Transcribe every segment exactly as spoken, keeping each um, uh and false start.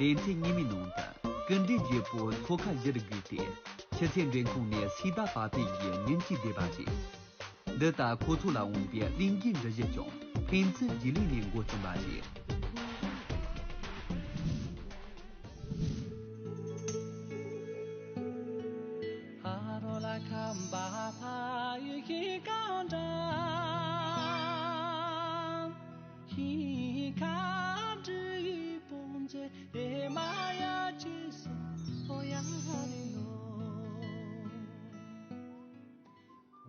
སྡེ་ཚན་གཉིས་མའི་ནང་དུ་སྐུ་མགྲོན་བརྗེ་པོ་ཁོ་ཁ་བཞི་རུ་བགོས་ཏེ་ཆུ་ཚོད་འགྲེམས་ཁང་ནས་སི་ཏཱ་པ་ཏི་ཡི་ཉིན་གཅིག་བསྡད་པ་རེད། འདི་ལྟར་ཁོ་ཚོ་ལ་འོངས་པའི་གླིང་གི་འབྲུ་བཞི་ཀྱང་ཕན་ཚུན་རྗེས་ལུས་ནས་འགོ་བརྩམས་པ་རེད།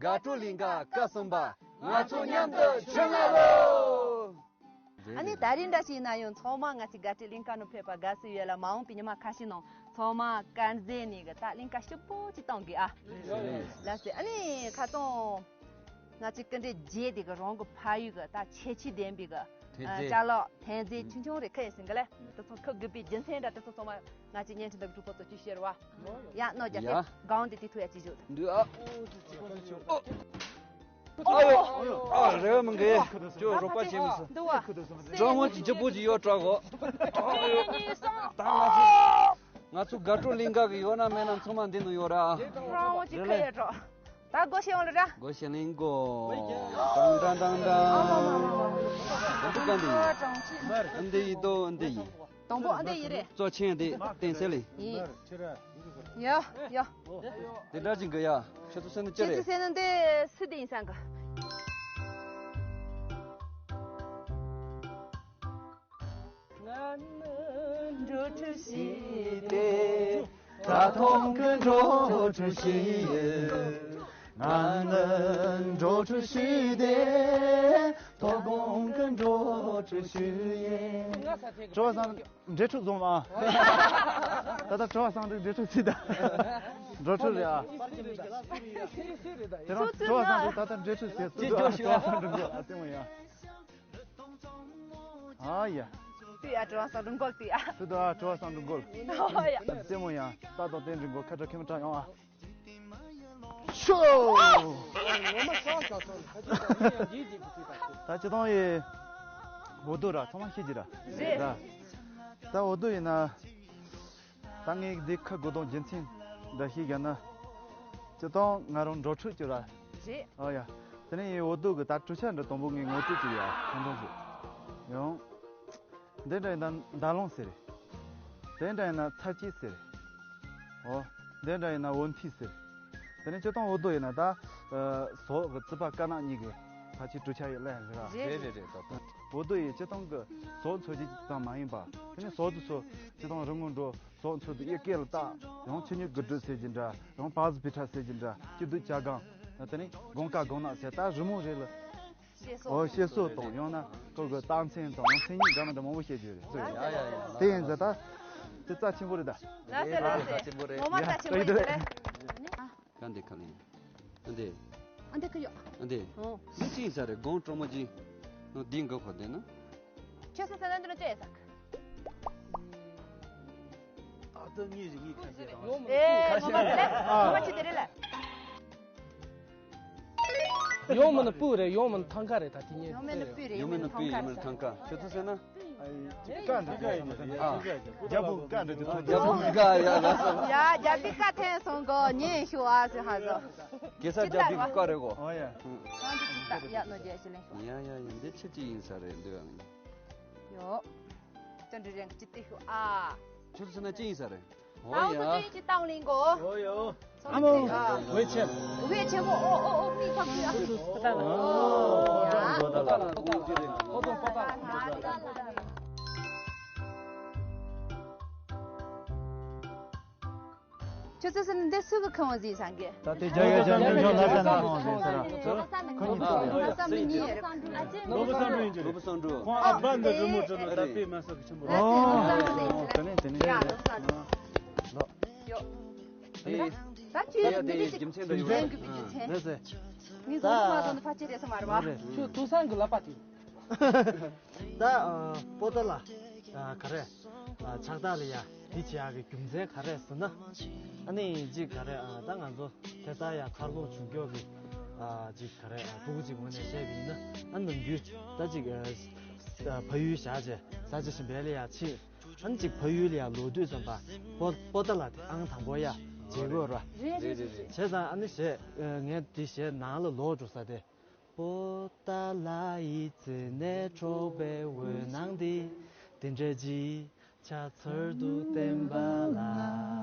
དགའ་སྤྲོ་གླིང་ག་སྐབས་གསུམ་པ། ང་ཚོ་མཉམ་དུ་ཆོས་ང་ལོ། ཨ་ནི་ད་རིང་འདྲ་ཞིག་ན་ཡང་ཚང་མ་ང་ཚོའི་དགའ་སྤྲོའི་གླིང་ག་ནང་ཕེབས་པ་དགའ་བསུ་ཡོད་ལ། མ་འོངས་པའི་ཉི་མ་ཁ་ཤས་ནང་ཚང་མ་དཀར་མཛེས་ནས་གི་ད་གླིང་ག་སྐྱིད་པོ་ཅིག་གཏོང་དགོས་ཨ། ལགས་སེ། ཨ་ནི་ཁ་སང་ང་ཚོའི་སྐུ་མགྲོན་རྗེ་དེ་གི་རང་གི་ཕ་ཡུལ་གི་ད་ཁྱད་ཆོས་ལྡན་པའི་གི་ཨ་ཅ་ལག་འཐེན་རྫས་ཆུང་ཆུང་རེ་ཁུར་ཡོང་ཟིན་གི་ལེ། དེ་ཚོ་ཁུར་དགོས་པའི་རྒྱུ་མཚན་འདྲ་དེ་ཚོ་ཚང་མ་ང་ཚོའི་བརྙན་འཕྲིན་དང་གྲོགས་པོ་ཚོ་ཅིག་ཤེར་བ། ཡ་ནོ་རྒྱ་ཡ། སྐད་སྒང་དེ་དེ་ཐུ་ཡ་ཅིག་བཞུགས། འདུག་ཨ། ཨ་ཡོ། ཨ་རེ་མི་འགའི་ཅོ་རོགས་པ་བྱེད་མི་སྲིད། འདུག་ཨ། དྲང་མོ་ཅིག་ཅི་པོ་ཅིག་ཡོད་དྲག་གོ། ཨ་ཡོ། ད་ང་ཚོ་ང་ཚོ་དགའ་སྤྲོ་གླིང་ག་གི་ཡོད་ན་མེད་ན་ཚང་མ་འདི་ནང་ཡོད་ར། དྲང་མོ་ཅིག་ཁ་ཡོད་འགྲོ། ད་སྒོ་ཕྱེ་ཡོང་ལ་ར། སྒོ་ཕྱེ་ལེན་གོ། ཀྲང་ཀྲང་ཀྲང་ཀྲང་། འདི་ག་འདི་ཡིན། འདི་ཡིན་དོ་འདི་ཡིན། དང་པོ་ཨ་འདི་ཡིན་རེད། གཙོ་ཆེན་འདི་བསྟན་སེ་ལེ། ཡིན། ཡ་ཡ། འདི་འདྲ་ཅིག་གི་ཡ། ཁྱོད་ཚོ་སེམས་ནི་ཅི་ཁྱེད་རེད། ཚོ་སེམས་ནི་འདི་སུ་འདི་ཡིན་སང་གི། ང་ནི་འགྲོ་ཁྲིད་ཞིག་སྟེ། ད་ཐོང་གི་འགྲོ་ཁྲིད་ཞིག་ཡིན། ང་ནི་འགྲོ་ཁྲིད་ཞིག་སྟེ། ཐོ་གོང་གི་འགྲོ་ཁྲིད་ཞིག་ཡིན། ཀྲོ་སང་འབྲེལ་འཕྲོད་བཟུང་མ། ད་ལྟ་ཀྲོ་སང་འབྲེལ་འཕྲོད་ཚིག་ད། འགྲོ་ཁྲིད་རེད་ཨ། དེ་རིང་ཀྲོ་སང་ད་ལྟ་འབྲེལ་འཕྲོད་ཟེར་ཚུལ་ཀྲོ་སང་འགྲོ་གི་ཨ་ལྟད་མོ་ཡ། ཨ་ཡ། དེ་ཡ་གྲོ་བ་སང་རུང་གོག་དེ་ཡ། དེ་དུ་ཨ་གྲོ་བ་སང་རུང་གོག་ཨ་ཡ། ལྟད་མོ་ཡ། ད་དང་བསྟན་རིང་གོ་ཁ་དྲག་ཁེ་མི་དྲག་ཡོང་ཨ། ཤོ། ད་ཅི་དང་ཡི་འོ་དོ་ར་ཚང་མ་ཤེས་ཀྱི་ར། རེད། ར། ད་འོ་དོ་ཡིན་ན། ད་ངས་འདི་ཁ་དགོས་དོན་རྒྱུ་མཚན་འདྲ་ཞིག་བརྒྱབ་ན། སྤྱིར་བཏང་ང་རང་འགྲོ་ཁྲིད་ཀྱི་ར། རེད། ཨོ་ཡ། དེ་ནས་ཡི་འོ་དོ་གི་ད་གྲུ་ཆ་འདྲ་དང་པོ་ངས་ངོ་སྤྲོད་ཀྱི་ཡ་ཁོང་ཁྲོ་ཞིག་ཡང་། འདི་འདྲ་ཡིན་ན་མདའ་ལོང་ཟེར། དེ་འདྲ་ཡིན་ན་ཚ་སྐྱི་ཟེར། ཨོ། འདི་འདྲ་ཡིན་ན་འོ་འཐུས་ཟེར། དེ་ནས་སྤྱིར་བཏང་འོ་དོ་ཡིན་ན་ད། ཟོག་གི་རྩིད་པ་དཀར་ནག་གཉིས་ཀྱི་ཕལ་ཆེར་གྲུ་ཆ་ཡི་ལན་ཟེར་ར། རེད་རེད་རེད་ད་ད། འོ་དོ་ཡི་སྤྱིར་བཏང་གི་ཟོག་འཚོ་རྒྱུ་ཙམ་མ་ཡིན་པ། དེ་ནས་ཟོག་དེ་ཚོ་སྤྱིར་བཏང་རི་མོ་འགྲོ། ཟོག་འཚོ་དུ་ཡི་སྐེ་ལ་བཏགས། ཡང་ཆུ་སྙིགས་དགུ་སྒྲིལ་ཟེར་གྱི་འདྲ། ཡང་པགས་ཟི་བི་ཁྲ་ཟེར་གྱི་འདྲ། སྐྱིད་སྡུག་བྱ་སྒང་། དེ་ནས་དགོང་དཀར་དགོང་ནག་ཟེར་ད་རི་མོ་རེ་ལ། ཨོ་བཤད་སྲོལ་དང་ཡང་ན་ཁོ་གི་རྟགས་མཚན་དང་མཚན་ཉིད་འདྲ་མི་འདྲ་མང་པོ་བཤད་རྒྱུ་རེད། ཡ་ཡ་ཡ། དེ་ཡིན་ཟེར་ད། དེ་རྩ་ཆེན་པོ་རེད་ད། ལགས་སེ་ལགས་སེ། རྩ་ཆེན་པོ་རེད། ངོ་མ་རྩ་ཆེན་པོ་ཡིན་ཟེར་རེད། ག་འདི་ཁ་ལ་ཡིན། ཨ་འདི། ཨ་འདི་ཁ་ཡོད། ཨ་འདི། ཨོ། འདི་ཅི་ཡིན་ས་རེད། སྒོང་ཀྲོ་མོ་ཅི། ནོ་འདི་འགོ་ཁོ་འདི་ན། ཁྱོད་སོ་ས་ན་འདི་ན་ཅི་ཡིན་ས། ཨ་ད་ངེས་ཀྱི་ངེས་ཁ་ཤས་རང་། ཨེ་ངོ་མ་རེད། ངོ་མ་ཅི་དེ་རེད་ལ། ཡོང་མིན་ནི་སྤུ་རེད། ཡོང་མིན་ཐང་ཀ་རེད། ད་དེ་ཉིད་ཡོང་མིན་ནི་སྤུ་རེད། ཡོང་མིན་ནི་སྤུ་ཡོང་མིན་ཐང་ཀ། ཁྱོད་ཚོ་ཟེར་ན། ཨ་ཀ་འདྲ་དེ་སོང་ན། ཨ། རྒྱ་བོ་ཀ་འདྲ་དེ་ཐོན། རྒྱ་བོ་ཀ་ཡ་ལ་སོང་། ཡ་རྒྱ་བི་ཀ་ཐེན་སོང་གོ་ཉེ་ཤུ་ཨ་སི་ཧ་ཟོ། གེ་སར་རྒྱ་བི་ཀ་རེད་གོ། ཨོ་ཡ། ཡ་ནོ་རྒྱ་ཤི་ལེན་ཤོ། ཡ་ཡ་ཡ། འདི་ཆི་ཅི་ཡིན་ས་རེད་འདི་ཨ། ཡོ། ཅོ་འདྲི་རེང་ཅི་ཏི་ཤུ་ཨ། ཁྱོད་ཚོ་ཟེར་ན་ཅི་ཡིན་ས་རེད། ཨོ་ཡ། ཏའོ་ཏོ་ཅི་ཏའོ་ལིང་གོ། ཨོ་ཡོ། ཨ་མོ། ཝེ་ཆེ། ཝེ་ཆེ་གོ། ཨོ་ཨོ་ཨོ་མི་ཐག་ཆོད་ཨ། ཨོ་ཡ། ཁྱོད་ཚོ་ཟེར་ན་འདི་སུ་གི་ཁང་བ་ཟིན་སང་གི། ད་དེ་རྒྱ་གར་རྒྱ་མི་ལྷ་ས་ན་ཁང་བ་ཟིན་ས་ར། ཁོ་གཉིས་ཚོ་རེད། ལྷ་ས་མི་གཉིས་རེད། ནོར་བུ་བསམ་གྲུབ་ཡིན་གྱི་རེད། ལྷ་ས་མི་གཉིས་རེད། ཁོང་ཨ་ཕ་འདི་རི་མོ་བྲིས་ནོ་ད་དཔེ་མ་སྲིད་གི་ཆེན་པོ་རེད། ཨོ་དེ་ནས་དེ་ནས། ཡ་ལོ་ས་ནི། ལོ། ཡོ། ཨེ། ད་ཁྱོད་ཡ་དེ་མི་རིགས་རྒྱུ་མཚན་འདྲ་ཡོད་རེད། ལེན་གི་བི་ཇུ་ཆེ། ལགས་སེ། ངས་བཟུང་ཐུབ་མ་བཟུང་ནི་ཕལ་ཆེར་རེད་ས་མ་རེད་བ། ཁྱོད་ཐུགས་སང་གི་ལག་པ་དེ། ད་ཨ་པོ་ཏ་ལ་ཨ་ག་རེ་ཨ་ཕྱག་རྟགས་ལ་ཡ་དེ་བྱེད་ཡག་གི་རྒྱུ་མཚན་ག་རེ་ཟེར་ན། ཨ་ནི་ཅིག་ག་རེ་ཨ་ད་ང་ཚོ་དེ་ལྟར་ཡ་མཁར་ལོག་བྱུང་ཀྱོག་གི་ཨ་ཅིག་ག་རེ་ཨ་ཕྲུ་གུ་ཅིག་ངོས་ནས་བཤད་པ་ཡིན་ན། ཨ་ནམ་རྒྱུན་ད་ཅིག་ཨ་ཕ་ཡུལ་བཞག་བྱས་ས་ཆ་གཞན་པ་ལ་ཡ་ཕྱིན། ཨ་ནི་ཅིག་ཕ་ཡུལ་ལ་ཡ་ལོག་དུས་ཙམ་པ་པོ་པོ་ཏ་ལ་དེ་ཨང་དང་པོ་ཡ་བརྗེ་དགོས་ར། རེད་རེད་རེད་རེད། བྱས་ཙང་ཨ་ནི་གཞས་ངས་དེ་གཞས་ནང་ལ་ལོག་འགྲོ་ས་དེ། པོ་ཏ་ལ་ཡི་རྩེ་ནས་འཕྲོག་པའི་འོད་སྣང་འདི། དེ་འདྲ་ཅིག་ཆ་ཚར་དུ་བསྟན་པ་ལ།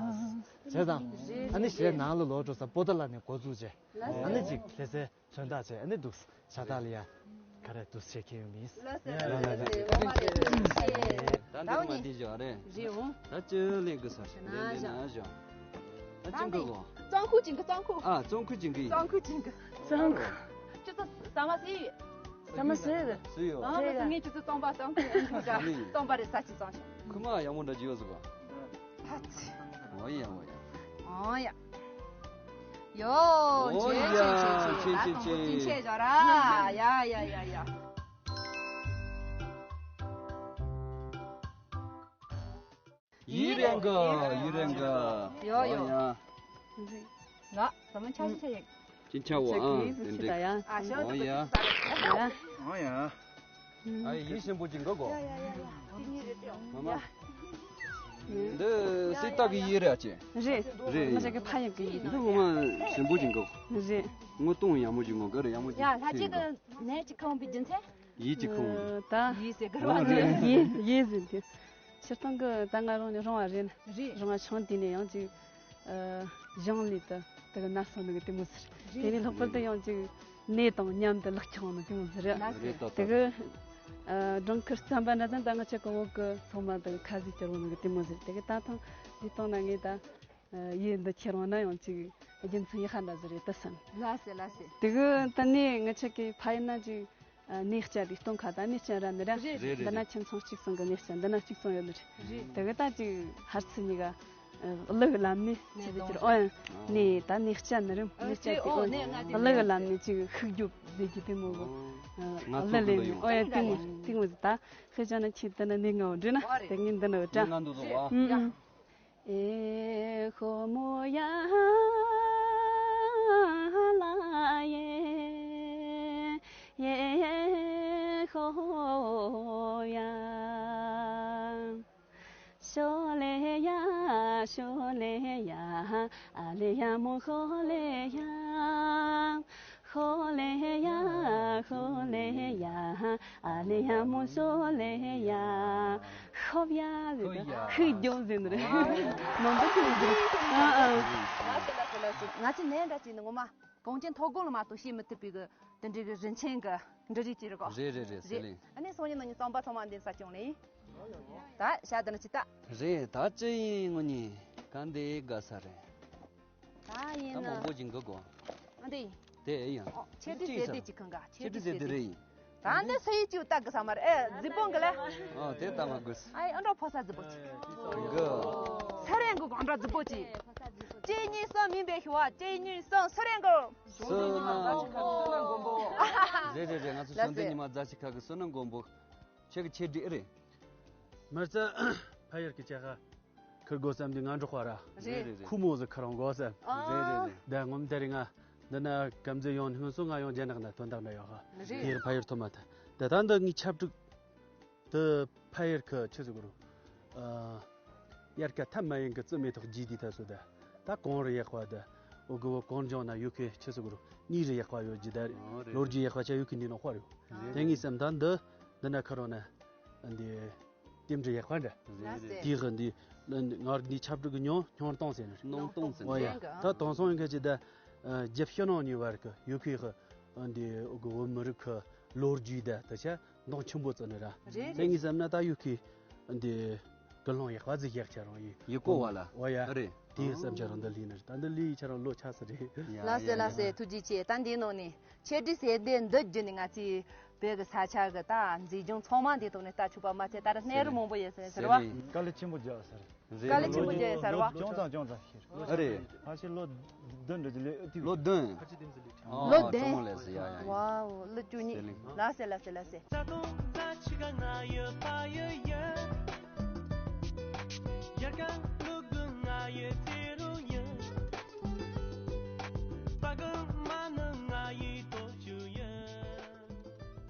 བྱས་ཙང་ཨ་ནི་གཞས་ནང་ལ་ལོག་འགྲོ་ས་པོ་ཏ་ལ་ནས་འགོ་བཙུགས་བྱས། ཨ་ནི་ཅིག་ལྷ་སའི་མཚོན་རྟགས་བྱས་ཨ་ནི་འདུག་ཤ་སྟག་ལ་ཡ། ག་རེ་འདུག་བྱེད་མཁན་ཡོད་མིན། ལགས་སེ་ལགས་སེ་ལགས་སེ། ད་ད་འདི་འོ་མ་ནི་འདི་བཞག་རེད། རེད་འོང་། ད་ཅི་ལེན་གི་ས་ཞིག་ན་ལེན་ལེན་བཞག་ན་བཞག་ད་ཅི་འགྲོ་གོ། གཙང་ཁུག་ཅིང་གི་གཙང་ཁུག་ཨ་གཙང་ཁུག་ཅིང་གི་གཙང་ཁུག་ཅིང་གི། གཙང་ཁུག་ཁྱོད་ཚོ་ཟ་མ་ཟོས་ཡོད། ཟ་མ་ཟོས་ཡོད། ཟོས་ཡོད། ཨ་ལགས་སོ་ངས་ཁྱོད་ཚོ་སྟོང་པ་སྟོང་པ་ཟ་ཅིག་གཙང་ཤོག་ཁུ་མ་ཡག་མོ་འདྲ་ཅིག་ཡོད་ཟེར་གོ། ཨ་ཙི། འོ་ཡ་འོ་ཡ། འོ་ཡ། ཡོ། འོ་ཡ། ཆེན་ཆེན་ཆེན་ཆེན། ཆེན་ཆེན་ཆེན། ཆེན་ཆེན་ཆེན་ཆེན། ཡ་ཡ་ཡ་ཡ་ཡ། ཡི་རེད་ག་ཡི་རེད་ག་ཡོ་ཡོ། འོ་ཡ། ང་ཟ་མ་ཆ་ཆ་ཡིན། ཅིན་ཆ་བོ་ཨ་ཏན་ཏན། ཨ་ཤོ། འོ་ཡ། འོ་ཡ། ཨ་ཡི་ཞིམ་པོ་ཅིག་འགོ་གོ། ཡ་ཡ་ཡ་ཡ། དེ་གཉིས་རེད་དེ། མ་མ། འདི་སྲིད་སྟག་གི་ཡི་རེད་ཨ་ཅེ། རེད། རེད། ང་ཅག་གི་ཕ་ཡུལ་གི་ཡི་རེད། འདི་ངོ་མ་ཞིམ་པོ་ཅིག་འགོ། རེད། ངོ་གཏོང་ཡག་མོ་ཅིག་འགོ་ག་རེ་ཡག་མོ་ཅིག་ཡ་ལྷ་ཅིག་གི་ནས་ཅིག་ཁོང་པའི་རྒྱུ་མཚན། ཡི་ཅིག་ཁོང་། ད་ཡི་ཟེར་གི་རེད་བ། ཡི་ཡི་ཟེར་དེ། སྤྱིར་བཏང་གི་ད་ང་རང་ནས་རོང་བ་རེད་ན། རེད། རོང་བ་ཆུང་དུས་ནས་ཡང་ཅིག་ཨ། གཞུང་ལས་དུ་དེ་གི་ན་སོང་ནི་གི་དེ་མོ་ཟེར། རེད། དེ་ནས་ལྷག་པར་དུ་ཡང་ཅིག་ནས་དང་མཉམ་དུ་ལག་ཁྱེར་འོང་ནི་དེ་མོ་ཟེར། ལགས་སོ། རེད་ད་ད། དེ་གི་ཨ། སྦྲང་ཁུར་རྩམ་པ་འདྲ་ཙམ་ད་ང་ཆ་གི་འོག་གི་ཚང་མ་དང་ཁ་ཟས་ཁྱེར་འོང་ནི་གི་དེ་མོ་ཟེར། དེ་གི་ད་ཐེངས་འདི་བཏང་ན་ངས་ད་ཨ། ཡི་འདི་ཁྱེར་འོང་ན་ཡང་ཅིག་རྒྱུ་མཚན་ཡག་པ་འདྲ་ཟིག་རེད་ད་བསམ། ལགས་སེ་ལགས་སེ། དེ་གི་ད་ནས་ང་ཆ་གི་ཕ་ཡུལ་ན་ཅིག་ཨ། གནས་སྐྱ་དེ་སྟོན་ཁ་དང་གནས་སྐྱ་ར་ནི་ར། རེད་རེད། འདི་ན་ཁྱིམ་ཚང་གཅིག་ཚང་གི་གནས་སྐྱ་འདི་ན་གཅིག་ཚང་ཡོད་ནི་རེད། རེད། དེ་གི་ད་ཅིག་ཧར་ཚི་གཉིས་ཀ་ཨ། གླུ་གི་ལམ་ནས་ཆི་ཟེར་གྱི་རེད། ཨོ་ཡ། ནས་ད་གནས་སྐྱ་ནི་རེད། གནས་སྐྱ་དེ་ཨོ་གླུ་གི་ལམ་ནས་ཅིག་ཤུགས་རྒྱོབ་ཟེར་གྱི་དེ་མོ་གི་ཨ། གླུ་ལེན་ནི། ཨོ་ཡ། དེ་མོ་དེ་མོ་ཟིག་ད་ཤེས་བྱ་ན་ཁྱེད་ད་ན་གནས་ངའོ་འདྲི་ན་དེ་ངས་འདི་ན་འདྲ། ཨུ་ཨུ། ཨེ་ཧོ་མོ་ཡ་ལ་ཡེ་ཡེ་ཧོ་ཡ། ཤོ་ལེ་ཡ་ཤོ་ལེ་ཡ་ཨ་ལེ་ཡ་མོ་ཧོ་ལེ་ཡ། ཧོ་ལེ་ཡ་ཧོ་ལེ་ཡ་ཨ་ལེ་ཡ་མོ་ཤོ་ལེ་ཡ། ཧོབ་ཡ་ཟེར་ད་ཧོབ་ཡ། ཤུགས་རྒྱོབ་ཟེར་ནི་རེད། མང་པོ་ཅིག་ཟེར། ཨ་ཨ། ལགས་སེ་ལགས་སེ་ལགས་སེ། ང་ཚོའི་ནད་འདྲ་ཅིག་ནི་ངོ་མ་གངས་ཅན་ཐོག་ཁུལ་ལ་མ་གཏོགས་ཤེས་མི་ཐུབ་པའི་གི་དེ་འདྲའི་གི་རིན་ཆེན་གི་འབྲུ་རིགས་ཅིག་རེད་གོ། རེད་རེད་རེད། ཟེར་ལེ། ཨ་ནི་སང་ཉིན་གནངས་ཉིན་རྩམ་པ་ཚང་མ་འདི་ས་སྐྱོང་ལེ། ད་ཤ་འདི་ན་ཅིག་ད། རེད། ད་ཅི་ཡིན་ངོ་ནི་ག་འདི་དགའ་ས་རེད། ད་ཡིན་ད་ན། མང་པོ་ཅིག་འགག་གོ། ཨ་འདི་ཡིན། དེ་ཡིན། ཨོ་ཆེ་འདི་ཟེར་དེ་ཅིག་གང་ག་ཆེ་འདི་ཟེར་དེ་རེད་ཡིན། ད་འདི་སུ་ཡིས་ཅིག་ལྟ་གི་ས་མ་རེད། ཨེ་རྫི་པོ་འགི་ལ། ཨ་དེ་ལྟ་མ་དགོས། ཨ་ཡིན་ཨ་འདྲ་ཕོ་ས་རྫི་པོ་ཅིག་འགི། ས་རེ་འགུག་ཨ་འདྲ་རྫི་པོ་ཅིག་གཅིག་གཉིས་གསུམ་མིན་པའི་ཤི་བ་གཅིག་གཉིས་གསུམ་སུ་རེ་འགུག་བསོད་ནམས། བསོད་ནམས་མགོན་པོ། རེད་རེད་རེད། ང་ཚོ་ལགས་སོ། བྱང་སྡེ་ཉི་མ་རྫ་ཆུ་ཁ་གི་བསོད་ནམས་མགོན་པོ། ཁྱེད་ཀྱི་ཆེད་སྒྲིག་རེད། མི་རྩ་ཕ་ཡུལ་གྱི་ཆེད་ཁ་ཁུར་དགོས་བསམ་དུས་ང་འབྲོག་པ་ར། རེད། རེད་རེད། ཁུ་མོ་ཟིག་ཁུར་འོང་དགོས་བསམ། ཨ། རེད་རེད་རེད། ད་ངོམ་དེ་རིང་ང་འདི་ན་གམ་ཟི་ཡོང་སྔོན་སོ་ང་ཡོང་རྒྱ་ནག་ན་དོན་དག་འདྲ་ཡོད་ཧ། རེད། དེར་ཕ་ཡུལ་ཐོན་མ་ཐལ། དེ་ད་འདི་ངའི་ཆབ་སྒྲིག་དེ་ཕ་ཡུལ་གྱི་ཆི་ཟིག་རུ། ཨ། དབྱར་ཁ་ཐ་མ་ཡིན་གི་རྩི་མེ་ཏོག་རྒྱས་དུས་ད་སོ་ད། ད་གངས་རི་ཡག་པ་ད། འུ་གི་བོ་གངས་ལྗོངས་ན་ཡོད་གི་ཆི་ཟིག་རུ། གནས་རི་ཡག་པ་ཡོད་རྒྱུ་ད། ཨོ་རེད། ལོ་རྒྱུས་ཡག་པ་ཆ་ཡོད་གི་འདི་ནོ་དཔའ་རུ། རེད། དེ་ངའི་སེམས་ད་འདི་འདི་ན་ཁ་རོ་ན། འདི། རྟེན་འབྲེལ་ཡག་པ་འདྲ། རེད་རེད། དེའི་གི་འདི། ང་རང་འདི་ཆབ་སྒྲིག་གི་ཉོ་ཉོར་གཏོང་ཟེར་ནི། ནོང་གཏོང་ཟེར་ནི། ཨོ་ཡ། ད་དེང་སང་ཡིན་ག་ཅི་ད། རྒྱབ་ཕྱི་ནང་གཉིས་བར་གི་ཡོད་ཁུལ་གི། འདི་གི་བོད་མི་རིགས་གི་ལོ་རྒྱུས་ད་ད་ཆ་མདོང་ཆེན་པོ་བརྩི་ནི་ར། རེད་རེད། དེ་ངའི་བསམ་ན་ད་ཡོད་ཁུལ། འདི་ཀུན་སློང་ཡག་པ་ཟིག་ཡག་ཆ་རང་ཡིན། ཡིག་གོ་བ་ལ། ཨོ་ཡ། རེད། དེའི་བསམ་འཆར་རང་འདི་ལི་ནི་རེད། ད་འདི་ལི་ཆ་རང་ལོ་ཆགས་ས་རེད། ཡ་ལགས་སེ་ཡ་ལགས་སེ། ཡ། ཐུགས་རྗེ་ཆེ། ད་འདི་ནང་ནས། ཆེད་སྒྲིག་ཟེར་དེ་འདི་བརྒྱུད་ནས་ང་ཚོའི་བོད་ཀྱི་ས་ཆ་གི་ད་མཛེས་ལྗོངས་ཚང་མ་འདི་ཐོག་ནས་ལྟ་ཆོག་པ་མ་ཚད་ད་རུང་གནས་རི་མང་པོ་ཡོད་ཟེར་ཟེར་བ། དཀའ་ལས་ཆེན་པོ་རྒྱག་ཟེར། དཀའ་ལས་ཆེན་པོ་རྒྱག་ཡོད་ཟེར་བ། ལོ་ཅུང་ཙམ་ཅུང་ཙམ་ཤེས། ཨ་རེད། ཕལ་ཆེར་ལོ་བདུན་འགྲོ་རྒྱུ་ལས་ཨེ་ཐུབ། ལོ་བདུན། ལོ་བདུན། ཨ་ཅུང་ལས་ཟེར་ཡ་ཡ། ཝའོ། ལོ་བཅུ་གཉིས། ལགས་སེ་ལགས་སེ་ལགས་སེ།